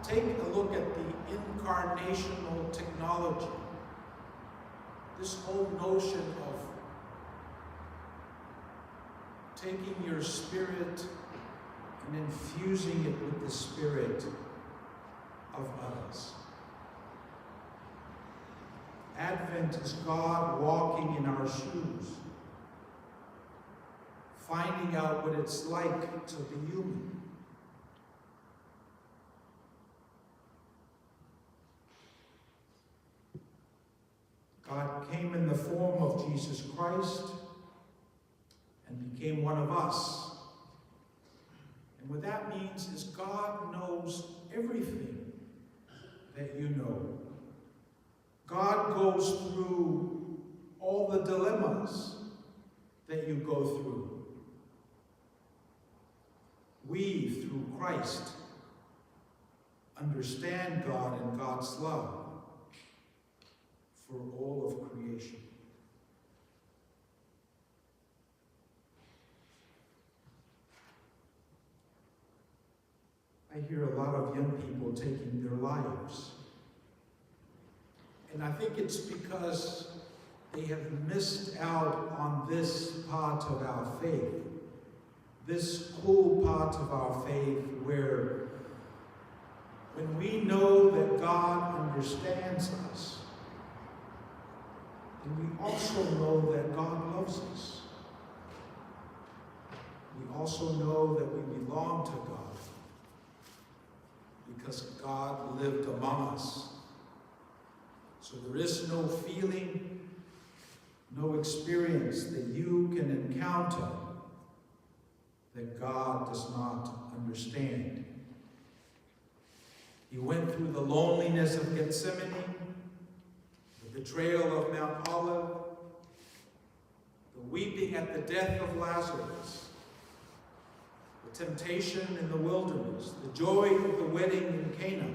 Take a look at the incarnational technology. This whole notion of taking your spirit and infusing it with the spirit of others. Advent is God walking in our shoes, finding out what it's like to be human. God came in the form of Jesus Christ and became one of us. And what that means is God knows everything that you know. God goes through all the dilemmas that you go through. We, through Christ, understand God and God's love for all of creation. I hear a lot of young people taking their lives. And I think it's because they have missed out on this part of our faith, this cool part of our faith where when we know that God understands us, then we also know that God loves us. We also know that we belong to God because God lived among us. So there is no feeling, no experience that you can encounter that God does not understand. He went through the loneliness of Gethsemane, the betrayal of Mount Olive, the weeping at the death of Lazarus, the temptation in the wilderness, the joy of the wedding in Cana,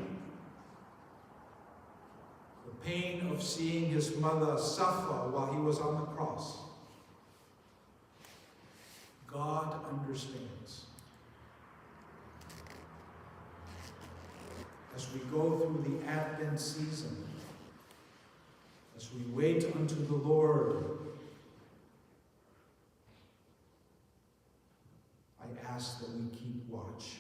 the pain of seeing his mother suffer while he was on the cross. God understands. As we go through the Advent season, as we wait unto the Lord, I ask that we keep watch.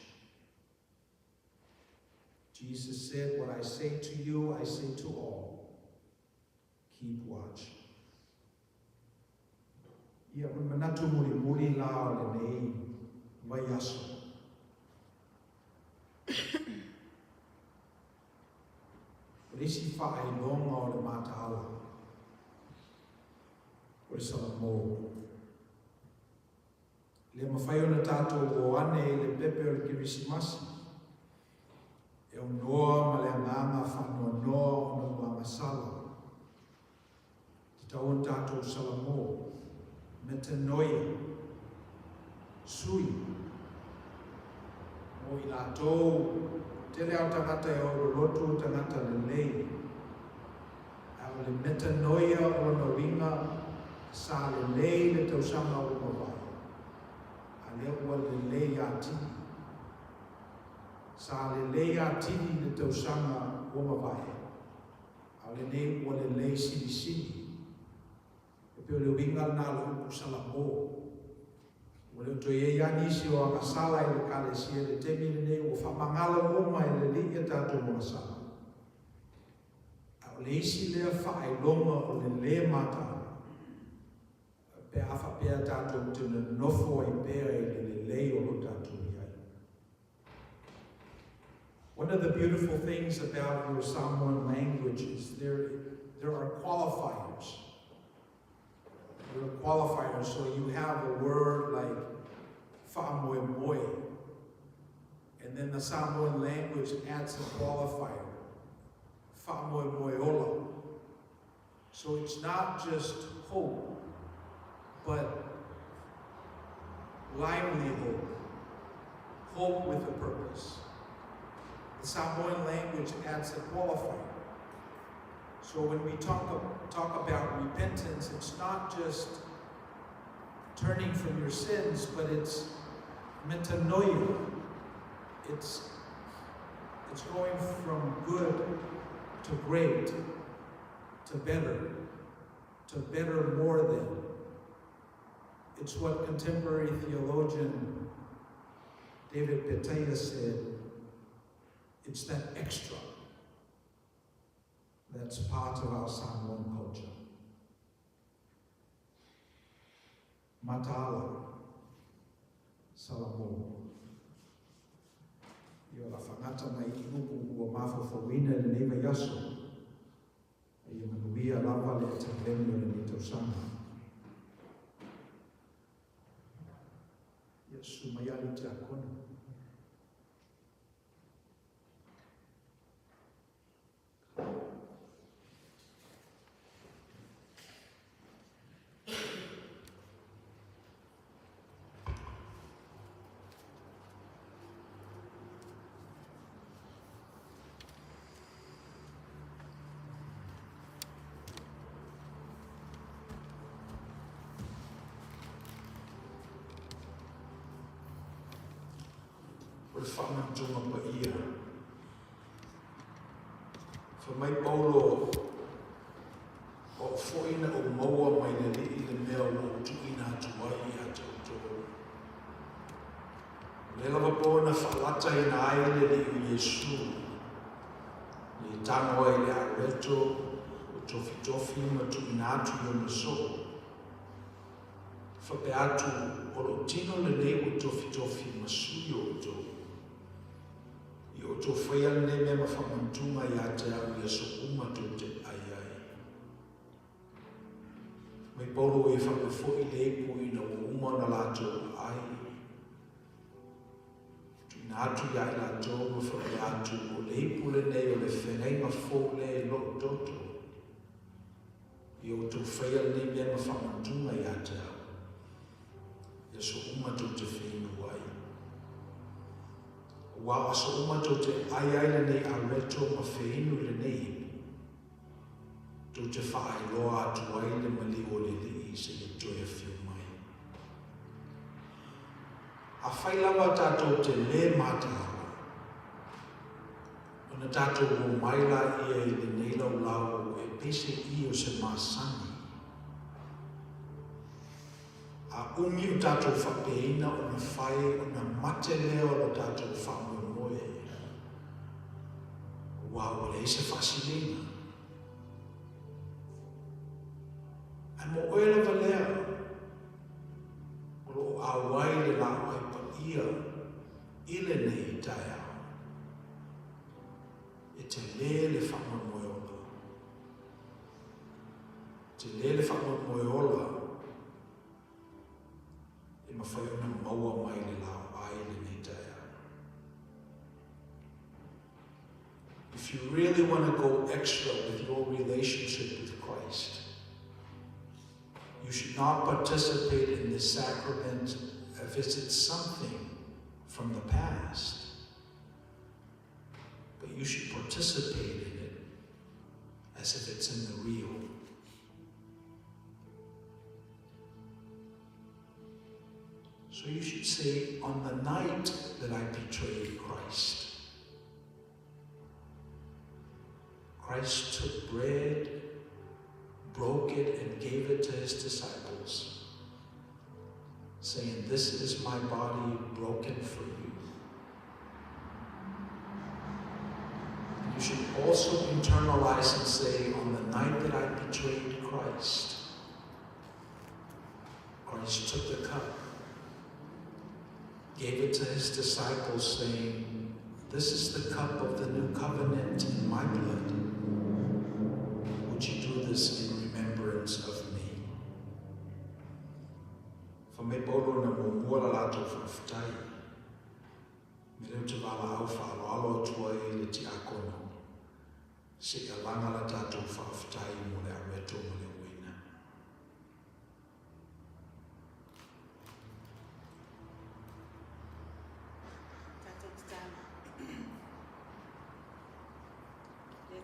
Jesus said, what I say to you, I say to all. Keep watch. Ia, o le manatu mulimuli la o lenei vaiaso. O le isi faailoga o le mataala, o le salamo. E le mafai ona tatou o ane i le pepe o le Kerisimasi, e aunoa ma le agaga faanoanoa ona ua agasala. E tatau ona tatou salamo, metanoia, sui, mo i latou, tele lava o tagata e o lolotu o tagata lelei, a o le metanoia o lona uiga sa lelei le tausaga ua mavae, a lea ua lelei atili. Sa lelei atili le tausaga ua mavae, a o lenei ua lelei silisili. E pei o le uiga lena o le upu salamo. Ua le o toe i ai lava nisi o agasala i le Ekalesia i le taimi lenei, ua faamagalo uma e le Alii a tatou agasala. A o le isi lea faailoga o le lē mataala, pe a faapea tatou te nonofo ai pea i le lelei o lo tatou i ai. One of the beautiful things about your Samoan language is there are qualifiers. There are qualifiers, so you have a word like fa'amoemoe, and then the Samoan language adds a qualifier, fa'amoemoe ola. So it's not just hope, but lively hope, Hope with a purpose. The Samoan language adds a qualifier. So when we talk, talk about repentance, it's not just turning from your sins, but it's metanoia. It's, it's going from good to great, to better, to better more than. It's what contemporary theologian David Petaia said. It's that extra that's part of our Samoan culture. Mataala, Salamo. Ia o la fagata mai i upu ua mafaufauina i lenei vaiaso. A ia manuia lava le ataleni o lenei tausaga. Ia susu mai ali tiakono. O le faamanatuga paia. Fai mai Paulo, O au foi na ou maua mai le Alii le mea ua ou tuuina atu ai ia te outou. O lea lava po na faalataina ai le Alii o Iesu, le tago ai le areto o tofitofi ma tuuina atu i ona soo. Faapea atu, o lou tino lenei ua tofitofi ma sui o outou. I outou faia lenei mea ma faamanatuga ia te au i aso uma tou te ai ai. Mai Paulo e faapea foi le ipu ina ua uma ona latou ai. Tuuina atu ia i latou ma faapea atu, o le ipu lenei o le feagaiga fou lea i lou toto. I outou faia lenei mea ma faamanatuga ia te au, i aso uma tou te feinu ai. Aua o aso uma tou te ai ai lenei areto ma feinu i lenei ipu, tou te faailoa atu ai le maliu o le Alii seia toe afio mai. Afai lava tatou te lē mataala, Ona tatou omai laia i lenei laulau e pei se i o se masani. A umi o tatou faapeina ona fai ona mate lea o lo tatou faamoemoe, aua ua leai se faasiliga. Ae mo oe lava lea, o lo o auai le laau paia i lenei taeao. E tele le faamoemoe ola. Tele le faamoemoe ola e mafai ona maua mai le laoai i lenei taeao. If you really want to go extra with your relationship with Christ, you should not participate in this sacrament if it's something from the past. But you should participate in it as if it's in the real. So you should say, on the night that I betrayed Christ, Christ took bread, broke it, and gave it to his disciples, saying, This is my body broken for you. You should also internalize and say, On the night that I betrayed Christ, Christ took the cup, gave it to his disciples, saying, This is the cup of the new covenant in my blood. Would you do this in remembrance of me? Fai mai Paulo na muamua la latou faafetai. Me lea ou te valaau faaaloalo atu ai i le tiakono, seia laga la tatou faafetai mo le areto ma le uaina.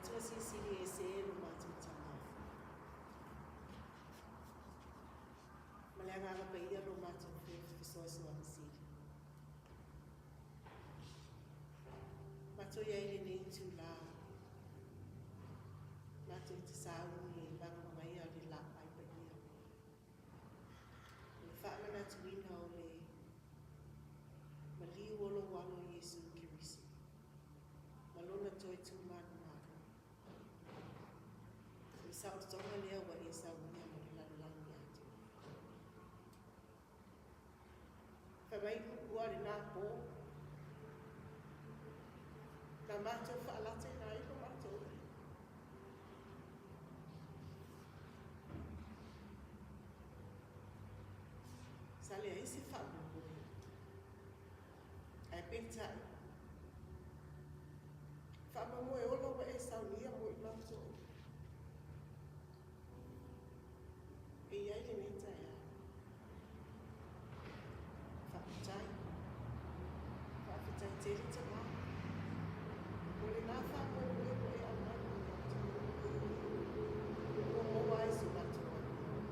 Atua Silisili Ese e lo matou Tama. Ma le Agaga Paia lo matou Fesoasoani Sili. Matou i ai i lenei itulā, matou te sauni e vagavagaia le laai paia. O le faamanatuina o le maliu o lou Alo Iesu Keriso ma lona toe tumanumalo. O le saolotoga lea ua e saunia mo le lalolagi atoa. Fai mai upu a lena po, na matou faalata ai lo matou Sa leai se faamoemoe. Ae peitai, faamoemoe ola ua e saunia mo i matou. E i ai lenei taeao. Faafetai. Faafetai tele Tama. Mo lena faamoemoe ua e aumai mo i matou. Ua maua ai so matou avanoa.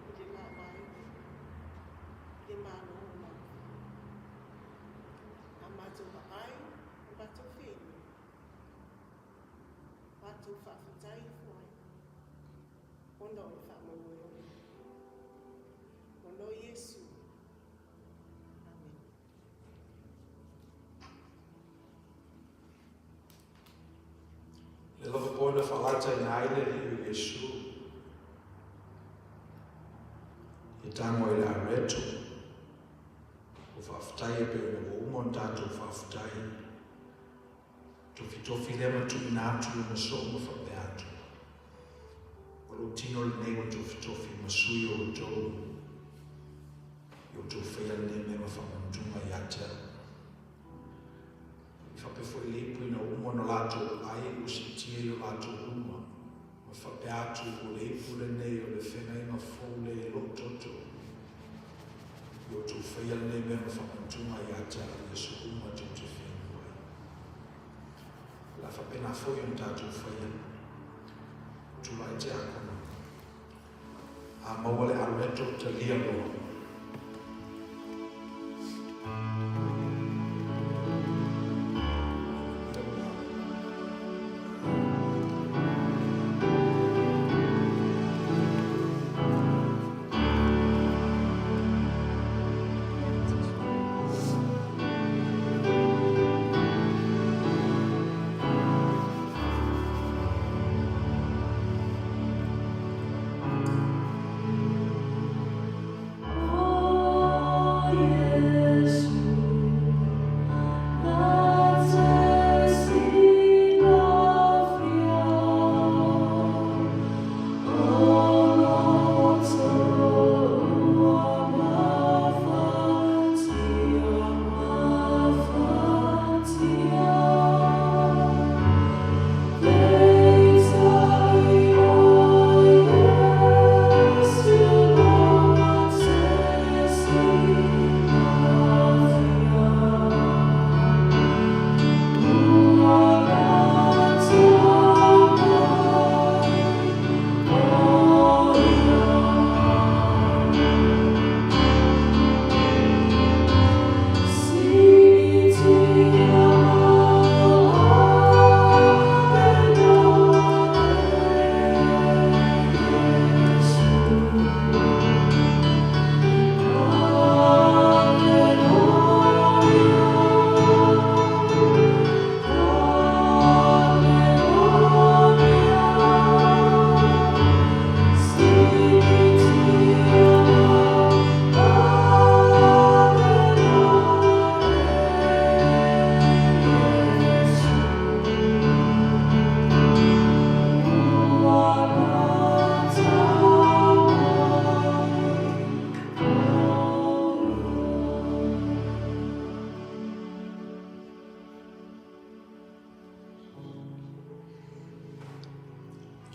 I le laai, i le Malo o lau A matou vaai, ma matou feinoi, matou faafetai ifo ai, ona o le faamoemoe ola. Ona o Iesu. Amene. Le lava po na whalata i nā ile li o Iesu. E tango i le areto. O whaaftai e pe ona ua uma ona tātou whaaftai. Tofitofi lea ma tuuina atu i ona soo ma faapea atu, O lou tino lenei ua tofitofi ma sui o outou i outou faia lenei mea ma faamanutuga ia te au. I faapea foi le ipu ina ua uma ona latou ai ua siitia i o latou luma, ma faapea atu, O le ipu lenei o le feagaiga fou lea i lou toto, i outou faia lenei mea ma faamanutuga ia te au i aso uma tou te feinu ai. O le a faapena foi ona tatou faia. Tulai te akono. A maua le alueto, talia loa.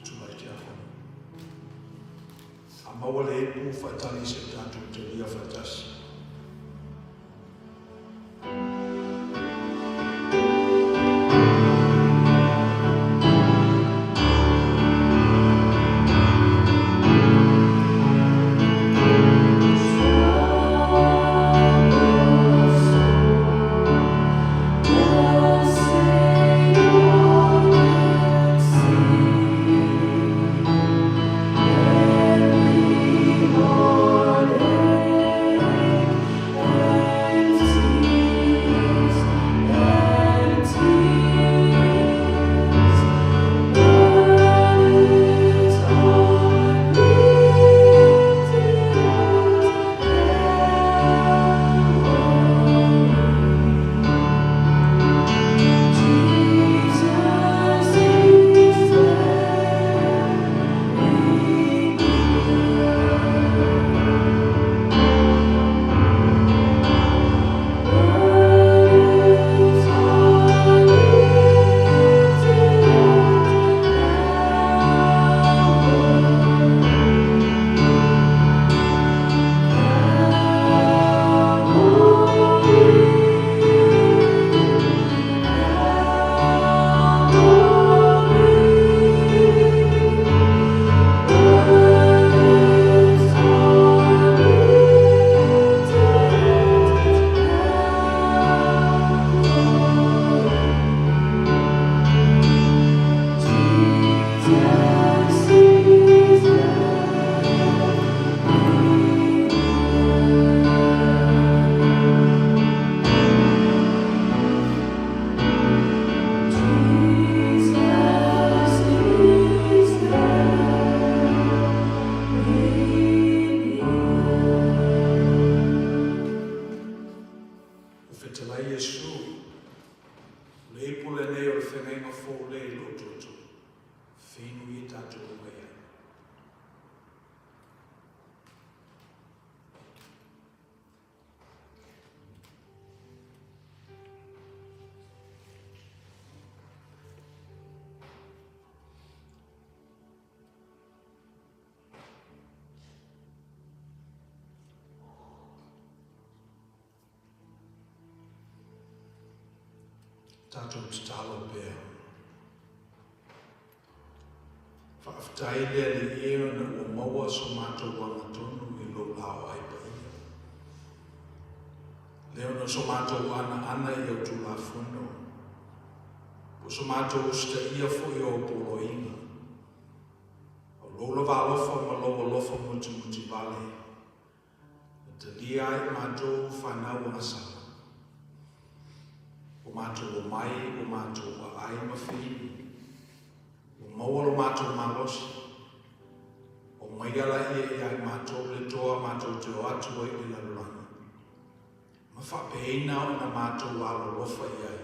Tulai te akono. A maua le ipu faatali se tatou talia faatasi. fetalai Iesu, O le ipu lenei o le feagaiga fou lea i lou toto, feinu ia tatou uma i ai. Tatou tatalo pea. Faafetai le Alii e ona ua maua so matou agatonu i lou laoai paia. Lea ona o so matou anaana i au Tulafono, po o so matou usitaia foi o au poloaiga. O lou lava alofa ma lou alofa mutimutivale, na talia ai matou fanau agasala. Ua matou omai, ua matou aai ma feinu, ua maua lo matou malosi. Aumaia laia ia i matou le toa matou te o atu ai i le lalolagi, ma faapeina ona matou alolofa i ai,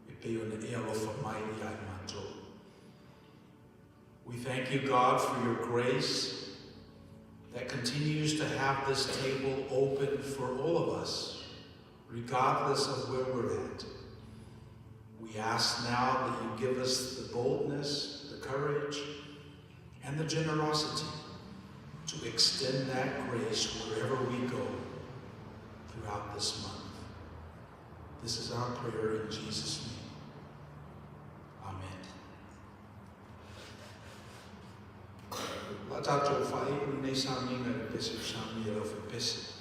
e pei ona e alofa mai ia i matou. We thank you, God, for your grace that continues to have this table open for all of us, regardless of where we're at. We ask now that you give us the boldness, the courage, and the generosity to extend that grace wherever we go throughout this month. This is our prayer in Jesus' name. Amen. O le a tatou faaiu lenei sauniga i le pese o sauni e le aufai-pese.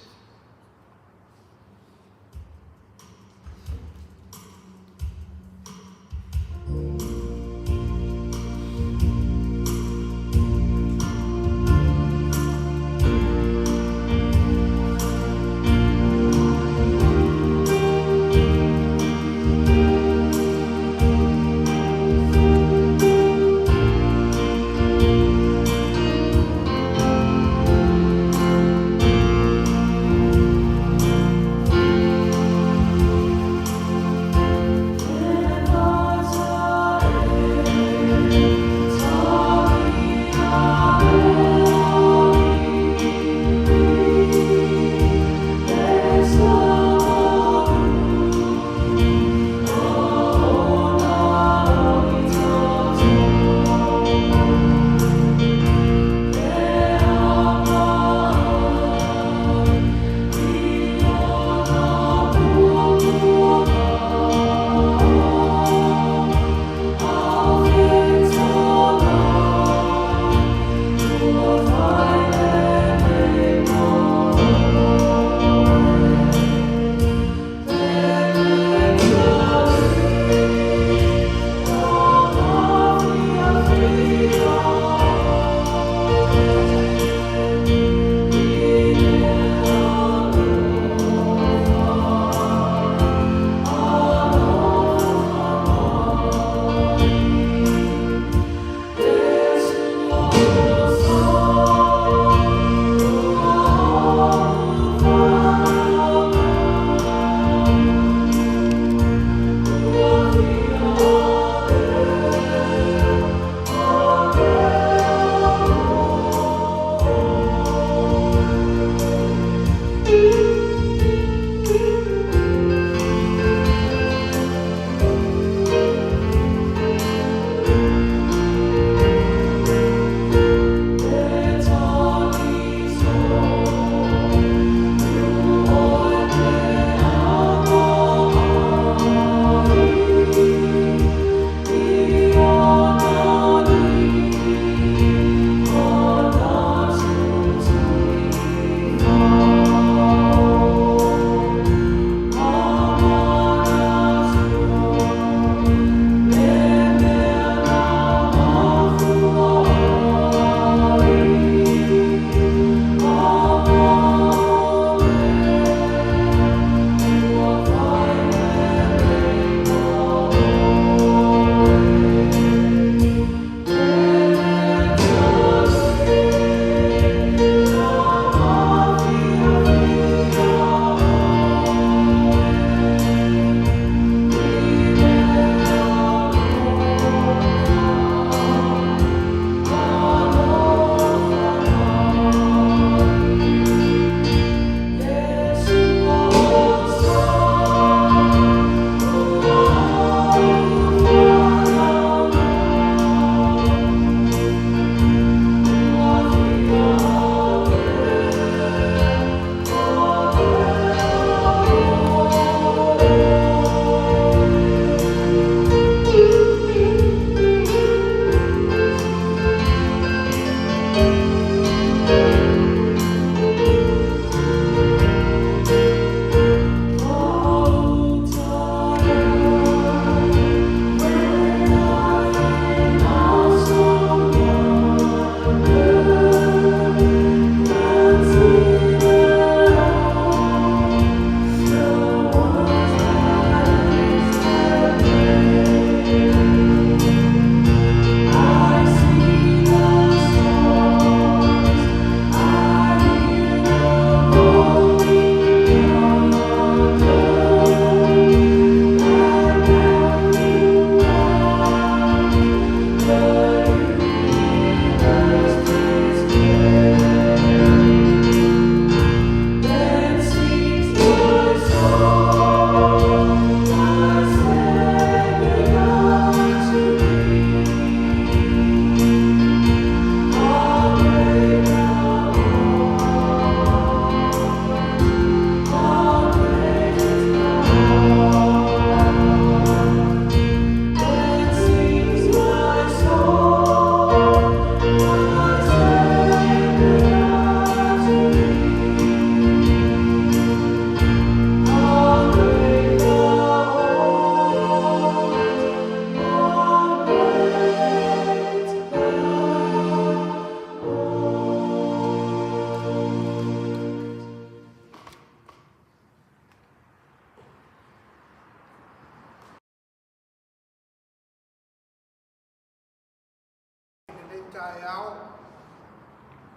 taeao,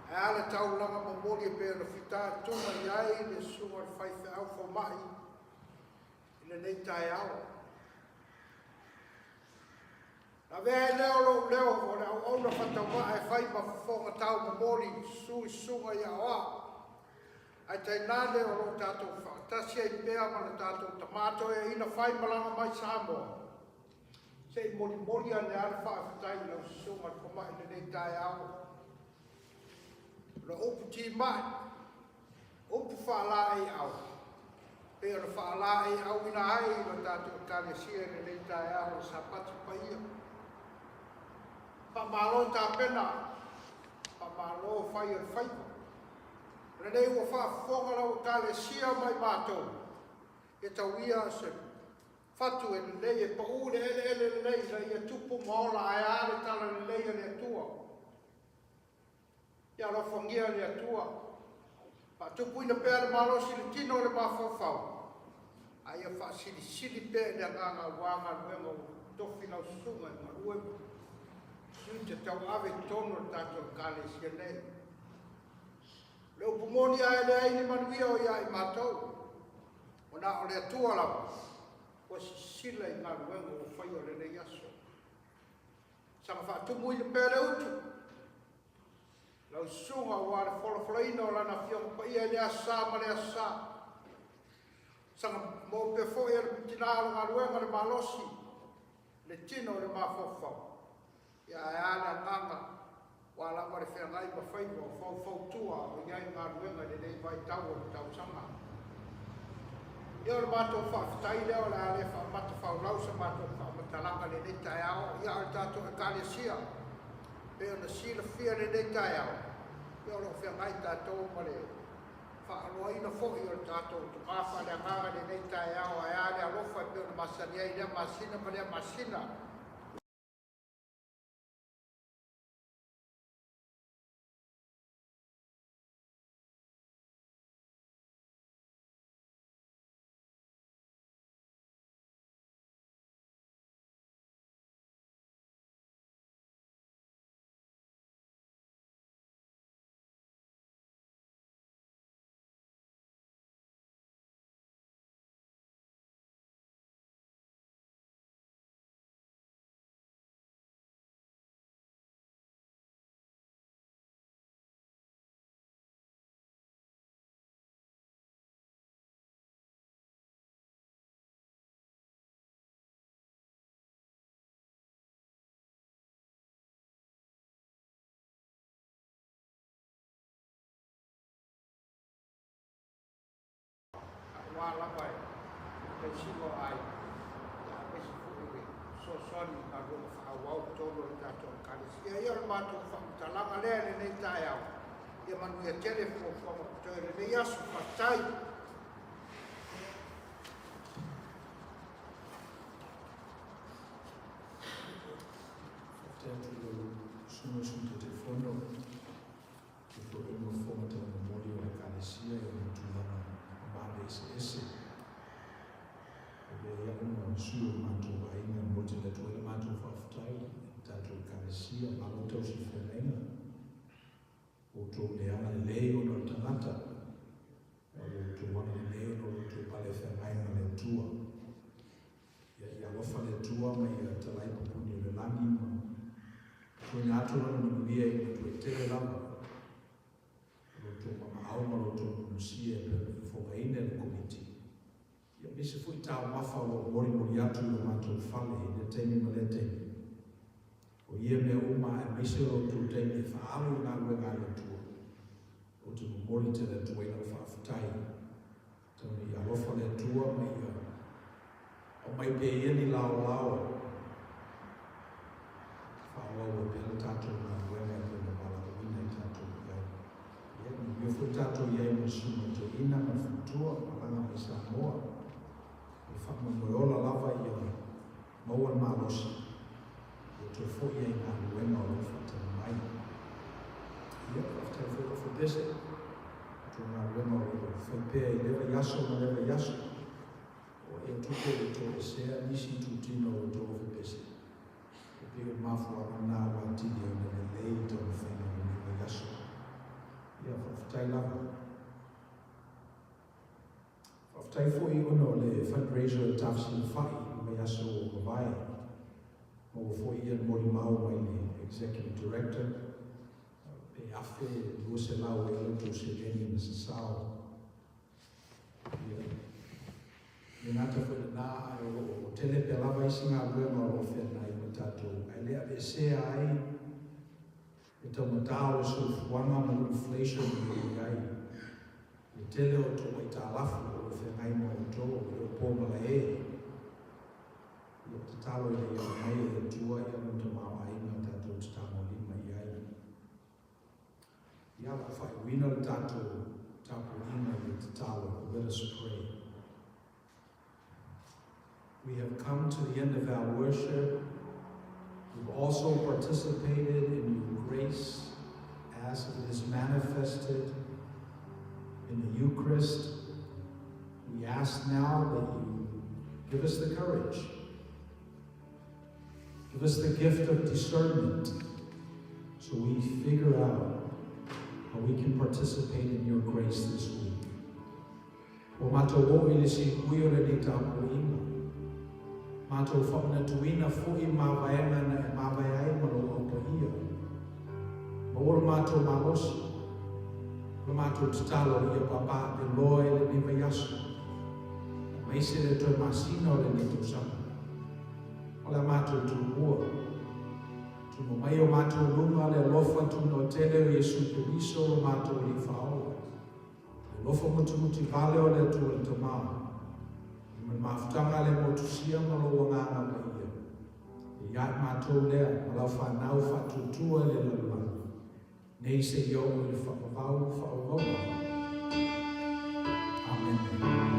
ae a le taulaga momoli e pei ona fitaituga i ai le susuga i le faifeau fomai i lenei taeao. Na avea ai lea o lou leo o le auauna faatauvaa e fai ma fofoga tau momoli susu i susuga i aoao, ae tainane o lo o tatou faatasi ai pea ma le tatou tama toeaina faimalaga mai Samoa. Se i molimoli ane lava le faafetai i lau susuga i le fomai i lenei taeao. O le upu timai, upu faalaeiau, pei ona faalaeiauina ai i lo tatou Ekalesia i lenei taeao o le Sapati paia. Faamalo tapena, faamalo fai o le faiva. O lenei ua faafofoga lau Ekalesia ma i matou, ia tauia se fatu e lelei e pau i le eleele lelei ina ia tupu ma ola ae a le talalelei a le Atua. Ia alofagia e le Atua, faatupuina pea le malosi i le tino o le mafaufau, a ia faasilisili pea i le agaga aua galuega ua tofi lau susuga e galue ma tiute tauave i totonu o le tatou Ekalesia nei. O le upu moni a e leai ni manuia o ia i matou, ua na o le Atua lava ua sisila i galuega ua faia o lenei aso. Saga faatumuina pea le utu, lau susuga aua le folafolaina o Lana Afioga Paia i le Aso Sa ma le Aso Sa. Saga maua pea foi e le tina o le galuega le malosi, le tino o le mafaufau. Ia ae a le agaga ua lava le feagai ma faiva o faufautua o i ai galuega i lenei vaitau o le tausaga. Ia o le matou faafetai lea o le a le faamata faulau sa matou faamatalaga i lenei taeao, ia a o le tatou Ekalesia pei ona silafia i lenei taeao, ia o lo o feagai tatou ma le faaaloaina foi o le tatou tama faaleagaga i lenei taeao, ae a le alofa e pei ona masani ai i lea masina ma lea masina. Aua lava e tausiga o aiga, ia aemaise foi o le fesoasoani i galuega faaauau i totonu o le tatou Ekalesia. Ia, o le matou faamatalaga lea i lenei taeao. Ia manuia tele fuafuaga o totoe o lenei aso. Faafetai. Faafetai atu i lau Susuga i le Sui Taitaifono. E foi le nofoa taumomoli o le Ekalesia i ona tulaga mamale eseese. E avea ai au ma sui o le matou aiga e momoli tele atu ai le matou faafetai i le tatou Ekalesia, malo tausi feagaiga, ua outou le agalelei ona o le tagata, a ua outou agalelei ona o lo outou pale feagai ma le Atua. Ia, ia alofa le Atua ma ia talai pupuni o le lagi ma tuuina atu lana manuia i matua tele lava o lo outou mamaau ma lo outou pumusia e pei ona fofogaina e le Komiti. Ia aemaise foi taumafa o lo o molimoli atu i lo matou fale i lea taimi ma lea taimi. O ia mea uma aemaise o lo outou taimi e faaalu i galuega a le Atua, ou te momoli tele atu ai lau faafetai. Tau ina ia alofa le Atua ma ia aumai pea ia ni laolao e faaauau ai pea le tatou galuega e pei ona valaauina i tatou i ai. Ia, manuia foi tatou i ai ma le Susuga i le Toeaina ma le Faletua, malaga mai Samoa. O le faamoemoe ola lava ia maua le malosi ia toe foi ai i galuega o lo o faatali mai. Ia, faafetai foi Tofa Pese, i tou galuega o lo o fai pea i lea vaiaso ma lea vaiaso. O e atu pea ua toesea nisi itutino o tou ofe pese. E pei o le mafuaaga lena ua atili ai ona lelei taumafaiga o lenei vaiaso. Ia, faafetai lava. Faafetai foi ona o le fundraiser a Tafesilafai i le vaiaso ua mavae. Maua foi ia le molimau mai le Executive Director, pe $1,200 ea la outou seleni na sasao. Ia, le gata foi lena, ae o lo o tele pea lava isi galuega o lo o feagai ma tatou, ae le aveesea ai le taugata o le soifuaga ma le inflation o lo o i ai. Le tele o tou aitalafu o lo o feagai ma outou, e le o po malae. Ia, tatalo ina ia aumai e le Atua ia lona tamaoaiga tatou te tagolima i ai. Ia, o le a faaiuina le tatou tapuaiga i le tatalo. Let us pray. We have come to the end of our worship. We've also participated in your grace as it is manifested in the Eucharist. We ask now that you give us the courage, give us the gift of discernment so we figure out how we can participate in your grace this week. Ua matou oo i le siui o lenei tapuaiga. Matou faamanatuina foi mavaega na e mavae ai ma lou Au Paia. Maua lo matou malosi, o le matou tatalo ia papaaveloa i lenei vaiaso, aemaise le toe masina o lenei tausaga. O le a matou tumua, tumua mai o matou luga le alofa tunoatele o Iesu Keriso lo matou Alii Faaola. Le alofa mutimuti vale o le Atua le Tama, ma le mafutaga le motusia ma lou Agaga Paia, e ia i matou lea ma lau fanau faatuatua i le lalolagi, nei seia oo i le faavavau faavavau lava. Amene.